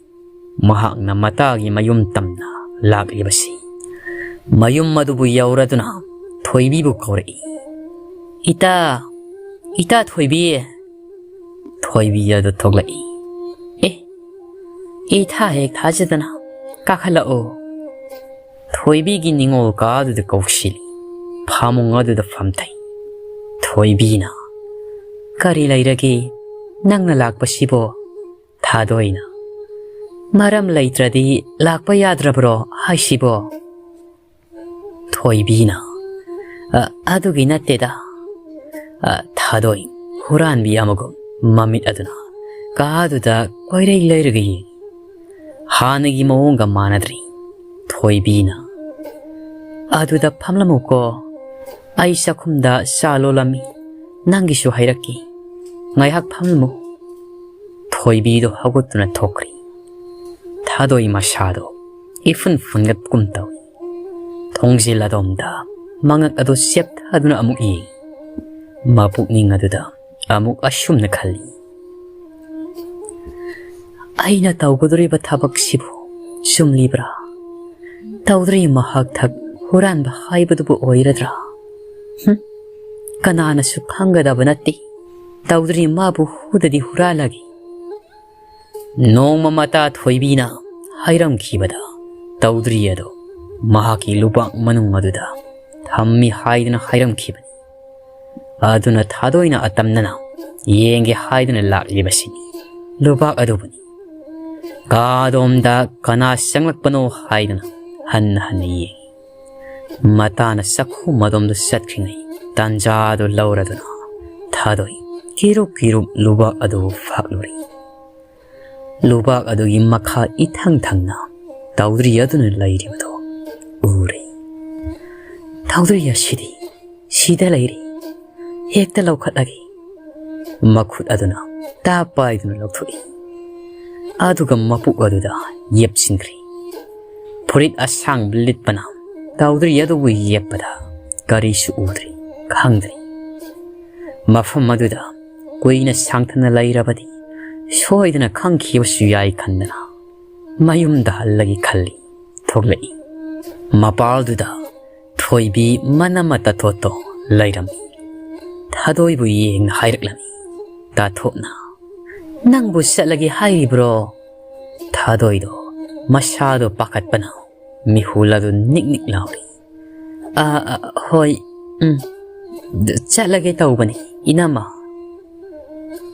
ꯃꯍꯥꯛꯅ ꯃꯇꯥꯒꯤ ꯃꯌꯨꯝ ꯇꯝꯅ ꯂꯥꯛꯂꯤꯕꯁꯤ꯫ ꯃꯌꯨꯝ ꯑꯗꯨꯕꯨ ꯌꯧꯔꯗꯨꯅ ꯊꯣꯏꯕꯤꯕꯨ ꯀꯧꯔꯛꯏ꯫ "ꯏꯇꯥ, ꯏꯇꯥ ꯊꯣꯏꯕꯤ!" ꯊꯣꯏꯕꯤ ꯑꯗꯨ ꯊꯣꯛꯂꯛꯏ꯫ "ꯑꯦ, ꯏꯊꯥ ꯍꯦꯛ ꯊꯥꯖꯗꯅ ꯀꯥꯈꯠꯂꯛꯑꯣ꯫" ꯊꯣꯏꯕꯤꯒꯤ ꯅꯤꯡꯉꯣꯜ ꯀꯥ ꯑꯗꯨꯗ ꯀꯧꯁꯤꯜꯂꯤ꯫ ꯐꯃꯨꯡ ꯑꯗꯨꯗ ꯐꯝꯊꯩ꯫ ꯊꯣꯏꯕꯤꯅ, "ꯀꯔꯤ ꯂꯩꯔꯒꯦ ꯅꯪꯅ ꯂꯥꯛꯄꯁꯤꯕꯣ?" ꯊꯥꯗꯣꯏꯅ, "ꯃꯔꯝ ꯂꯩꯇ꯭ꯔꯗꯤ ꯂꯥꯛꯄ ꯌꯥꯗ꯭ꯔꯕ꯭ꯔꯣ ꯍꯥꯏꯁꯤꯕꯣ?" ꯊꯣꯏꯕꯤꯅ, "ꯑ, ꯑꯗꯨꯒꯤ ꯅꯠꯇꯦꯗ꯫" ꯑ, ꯊꯥꯗꯣꯏ ꯍꯨꯔꯥꯟꯕꯤ ꯑꯃꯒꯨꯝ ꯃꯃꯤꯠ ꯑꯗꯨꯅ ꯀꯥꯗꯨꯗ ꯀꯣꯏꯔꯩ ꯂꯩꯔꯒ ꯌꯦꯡꯉꯤ꯫ ꯍꯥꯟꯅꯒꯤ ꯃꯑꯣꯡꯒ ꯃꯥꯟꯅꯗ꯭ꯔꯤ꯫ ꯊꯣꯏꯕꯤꯅ, "ꯑꯗꯨꯗ ꯐꯝꯂꯝꯃꯨꯀꯣ, ꯑꯩ ꯆꯥꯛꯈꯨꯝꯗ ꯆꯥ ꯂꯣꯜꯂꯝꯃꯤ, ꯅꯪꯒꯤꯁꯨ ꯍꯩꯔꯛꯀꯦ, ꯉꯥꯏꯍꯥꯛ ꯐꯝꯂꯝꯃꯨ꯫" ꯊꯣꯏꯕꯤꯗꯣ ꯍꯧꯒꯠꯇꯨꯅ ꯊꯣꯛꯈ꯭ꯔꯤ꯫ ꯊꯥꯗꯣꯏ ꯃꯁꯥꯗꯣ ꯏꯐꯨꯟ ꯐꯨꯟꯒꯠꯀꯨꯝ ꯇꯧꯏ꯫ ꯊꯣꯡꯖꯤꯜ ꯑꯗꯣꯝꯗ ꯃꯉꯛ ꯑꯗꯨ ꯆꯦꯞꯊꯗꯨꯅ ꯑꯃꯨꯛ ꯌꯦꯡꯏ꯫ ꯃꯄꯨꯛꯅꯤꯡ ꯑꯗꯨꯗ ꯑꯃꯨꯛ ꯑꯁꯨꯝꯅ ꯈꯜꯂꯤ, "ꯑꯩꯅ ꯇꯧꯒꯗꯧꯔꯤꯕ ꯊꯕꯛꯁꯤꯕꯨ ꯆꯨꯝꯂꯤꯕ꯭ꯔꯥ? ꯇꯧꯗ꯭ꯔꯤ ꯃꯍꯥꯛ ꯊꯛ ꯍꯨꯔꯥꯟꯕ ꯍꯥꯏꯕꯗꯨꯕꯨ ꯑꯣꯏꯔꯗ꯭ꯔꯥ? ꯍꯨꯝ, ꯀꯅꯥꯅꯁꯨ ꯈꯪꯒꯗꯕ ꯅꯠꯇꯦ꯫ ꯇꯧꯗ꯭ꯔꯤ ꯃꯥꯕꯨ ꯍꯨꯗꯗꯤ ꯍꯨꯔꯥꯜꯂꯒꯦ꯫" ꯅꯣꯡꯃ ꯃꯇꯥ ꯊꯣꯏꯕꯤꯅ ꯍꯥꯏꯔꯝꯈꯤꯕꯗ ꯇꯧꯗ꯭ꯔꯤ ꯑꯗꯨ ꯃꯍꯥꯛꯀꯤ ꯂꯨꯕꯥꯛ ꯃꯅꯨꯡ ꯑꯗꯨꯗ ꯊꯝꯃꯤ ꯍꯥꯏꯗꯨꯅ ꯍꯥꯏꯔꯝꯈꯤꯕꯅꯤ꯫ ꯑꯗꯨꯅ ꯊꯥꯗꯣꯏꯅ ꯑꯇꯝꯅꯅ ꯌꯦꯡꯒꯦ ꯍꯥꯏꯗꯨꯅ ꯂꯥꯛꯂꯤꯕꯁꯤꯅꯤ꯫ ꯂꯨꯕꯥꯛ ꯑꯗꯨꯕꯨꯅꯤ꯫ ꯀꯥꯗꯣꯝꯗ ꯀꯅꯥ ꯆꯪꯂꯛꯄꯅꯣ ꯍꯥꯏꯗꯨꯅ ꯍꯟꯅ ꯍꯟꯅ ꯌꯦꯡꯏ꯫ ꯃꯇꯥꯅ ꯆꯥꯛꯈꯨꯝ ꯑꯗꯣꯝꯗ ꯆꯠꯈ꯭ꯔꯤꯉꯩ ꯇꯥꯟꯖꯥꯗꯨ ꯂꯧꯔꯗꯨꯅ ꯊꯥꯗꯣꯏ ꯀꯤꯔꯨꯞ ꯀꯤꯔꯨꯞ ꯂꯨꯕꯥꯛ ꯑꯗꯨ ꯐꯥꯛꯂꯨꯔꯦ꯫ ꯂꯨꯕꯥꯛ ꯑꯗꯨꯒꯤ ꯃꯈꯥ ꯏꯊꯪ ꯊꯪꯅ ꯇꯧꯗ꯭ꯔꯤ ꯑꯗꯨꯅ ꯂꯩꯔꯤꯕꯗꯨ ꯎꯔꯦ꯫ "ꯇꯧꯗ꯭ꯔꯤ ꯑꯁꯤꯗꯤ ꯁꯤꯗ ꯂꯩꯔꯤ, ꯍꯦꯛꯇ ꯂꯧꯈꯠꯂꯒꯦ꯫" ꯃꯈꯨꯠ ꯑꯗꯨꯅ ꯇꯥꯞ ꯄꯥꯏꯗꯨꯅ ꯂꯧꯊꯣꯛꯏ꯫ ꯑꯗꯨꯒ ꯃꯄꯨꯛ ꯑꯗꯨꯗ ꯌꯦꯞꯁꯤꯟꯈ꯭ꯔꯦ꯫ ꯐꯨꯔꯤꯠ ꯑꯁꯥꯡꯕ ꯂꯤꯠꯄꯅ ꯇꯧꯗ꯭ꯔꯤ ꯑꯗꯨꯕꯨ ꯌꯦꯞꯄꯗ ꯀꯔꯤꯁꯨ ꯎꯗ꯭ꯔꯤ, ꯈꯪꯗ꯭ꯔꯤ꯫ ꯃꯐꯝ ꯑꯗꯨꯗ ꯀꯨꯏꯅ ꯁꯥꯡꯊꯅ ꯂꯩꯔꯕꯗꯤ ꯁꯣꯏꯗꯅ ꯈꯪꯈꯤꯕꯁꯨ ꯌꯥꯏ ꯈꯟꯗꯅ ꯃꯌꯨꯝꯗ ꯍꯜꯂꯒꯦ ꯈꯜꯂꯤ꯫ ꯊꯣꯛꯂꯛꯏ꯫ ꯃꯄꯥꯜꯗꯨꯗ ꯊꯣꯏꯕꯤ ꯃꯅꯝꯃ ꯇꯥꯊꯣꯠꯇꯣ ꯂꯩꯔꯝꯃꯤ꯫ ꯊꯥꯗꯣꯏꯕꯨ ꯌꯦꯡꯅ ꯍꯥꯏꯔꯛꯂꯝꯃꯤ ꯇꯥꯊꯣꯠꯅ, "ꯅꯪꯕꯨ ꯆꯠꯂꯒꯦ ꯍꯥꯏꯔꯤꯕ꯭ꯔꯣ?" ꯊꯥꯗꯣꯏꯗꯣ ꯃꯁꯥꯗꯣ ꯄꯥꯈꯠꯄꯅ ꯃꯤꯍꯨꯜ ꯑꯗꯨ ꯅꯤꯛ ꯅꯤꯛ ꯂꯥꯎꯔꯤ꯫ "ꯑ, ꯑ, ꯍꯣꯏ, ꯎꯝ, ꯗ-, ꯆꯠꯂꯒꯦ ꯇꯧꯕꯅꯤ, ꯏꯅꯝꯃ꯫"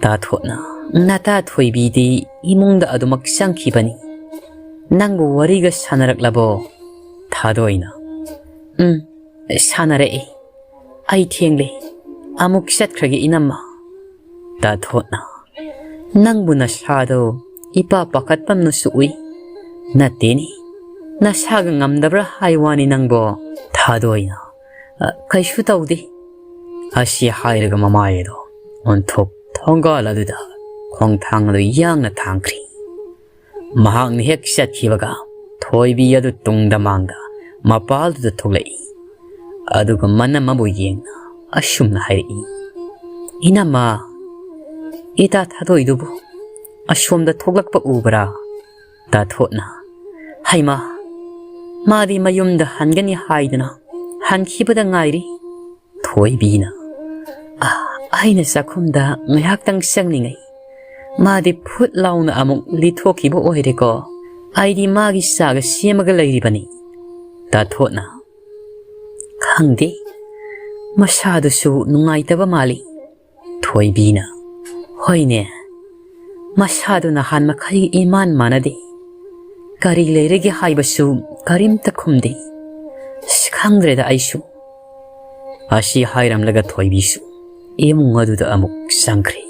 ꯇꯥꯊꯣꯠꯅ, "ꯅꯇꯥ ꯊꯣꯏꯕꯤꯗꯤ ꯏꯃꯨꯡꯗ ꯑꯗꯨꯃꯛ ꯆꯪꯈꯤꯕꯅꯤ꯫ ꯅꯪꯕꯨ ꯋꯥꯔꯤꯒ ꯁꯥꯟꯅꯔꯛꯂꯕꯣ?" ꯊꯥꯗꯣꯏꯅ, "ꯎꯝ, ꯁꯥꯟꯅꯔꯛꯏ꯫ ꯑꯩ ꯊꯦꯡꯂꯦ꯫ ꯑꯃꯨꯛ ꯆꯠꯈ꯭ꯔꯒꯦ, ꯏꯅꯝꯃ꯫" ꯇꯥꯊꯣꯠꯅ, "ꯅꯪꯕꯨ ꯅꯁꯥꯗꯣ ꯏꯄꯥ ꯄꯥꯈꯠꯄꯝꯅꯁꯨ ꯎꯏ꯫ ꯅꯠꯇꯦꯅꯦ, ꯅꯁꯥꯒ ꯉꯝꯗꯕ꯭ꯔꯥ ꯍꯥꯏ ꯋꯥꯅꯤ ꯅꯪꯕꯣ?" ꯊꯥꯗꯣꯏꯅ, "ꯑ, ꯀꯩꯁꯨ ꯇꯧꯗꯦ꯫" ꯑꯁꯤ ꯍꯥꯏꯔꯒ ꯃꯃꯥꯏ ꯑꯗꯣ ꯑꯣꯟꯊꯣꯛ ꯊꯣꯡꯒꯥꯜ ꯑꯗꯨꯗ ꯈꯣꯡꯊꯥꯡ ꯑꯗꯨ ꯌꯥꯡꯅ ꯊꯥꯡꯈ꯭ꯔꯤ꯫ ꯃꯍꯥꯛꯅ ꯍꯦꯛ ꯆꯠꯈꯤꯕꯒ ꯊꯣꯏꯕꯤ ꯑꯗꯨ ꯇꯨꯡꯗ ꯃꯥꯡꯗ ꯃꯄꯥꯜꯗꯨꯗ ꯊꯣꯛꯂꯛꯏ꯫ ꯑꯗꯨꯒ ꯃꯅꯝꯃꯕꯨ ꯌꯦꯡꯅ ꯑꯁꯨꯝꯅ ꯍꯥꯏꯔꯛꯏ, "ꯏꯅꯝꯃ, ꯏꯇꯥ ꯊꯥꯗꯣꯏꯗꯨꯕꯨ ꯑꯁꯣꯝꯗ ꯊꯣꯛꯂꯛꯄ ꯎꯕ꯭ꯔꯥ?" ꯇꯥꯊꯣꯠꯅ, "ꯍꯩꯃꯥ, ꯃꯥꯗꯤ ꯃꯌꯨꯝꯗ ꯍꯟꯒꯅꯤ ꯍꯥꯏꯗꯨꯅ ꯍꯟꯈꯤꯕꯗ ꯉꯥꯏꯔꯤ꯫" ꯊꯣꯏꯕꯤꯅ, "ꯑ, ꯑꯩꯅ ꯆꯥꯛꯈꯨꯝꯗ ꯉꯥꯏꯍꯥꯛꯇꯪ ꯆꯪꯂꯤꯉꯩ ꯃꯥꯗꯤ ꯐꯨꯠ ꯂꯥꯎꯅ ꯑꯃꯨꯛ ꯂꯤꯊꯣꯛꯈꯤꯕ ꯑꯣꯏꯔꯦꯀꯣ꯫ ꯑꯩꯗꯤ ꯃꯥꯒꯤ ꯆꯥꯒ ꯁꯦꯝꯃꯒ ꯂꯩꯔꯤꯕꯅꯤ꯫" ꯇꯥꯊꯣꯠꯅ, "ꯈꯪꯗꯦ, ꯃꯁꯥꯗꯨꯁꯨ ꯅꯨꯡꯉꯥꯏꯇꯕ ꯃꯥꯜꯂꯤ꯫" ꯊꯣꯏꯕꯤꯅ, "ꯍꯣꯏꯅꯦ, ꯃꯁꯥꯗꯨ ꯅꯍꯥꯟ ꯃꯈꯩ ꯏꯃꯥꯟ ꯃꯥꯟꯅꯗꯦ꯫ ꯀꯔꯤ ꯂꯩꯔꯒꯦ ꯍꯥꯏꯕꯁꯨ ꯀꯔꯤꯝꯇ ꯈꯨꯝꯗꯦ꯫ ꯑꯁ, ꯈꯪꯗ꯭ꯔꯦꯗ ꯑꯩꯁꯨ꯫" ꯑꯁꯤ ꯍꯥꯏꯔꯝꯂꯒ ꯊꯣꯏꯕꯤꯁꯨ ꯏꯃꯨꯡ ꯑꯗꯨꯗ ꯑꯃꯨꯛ ꯆꯪꯈ꯭ꯔꯦ꯫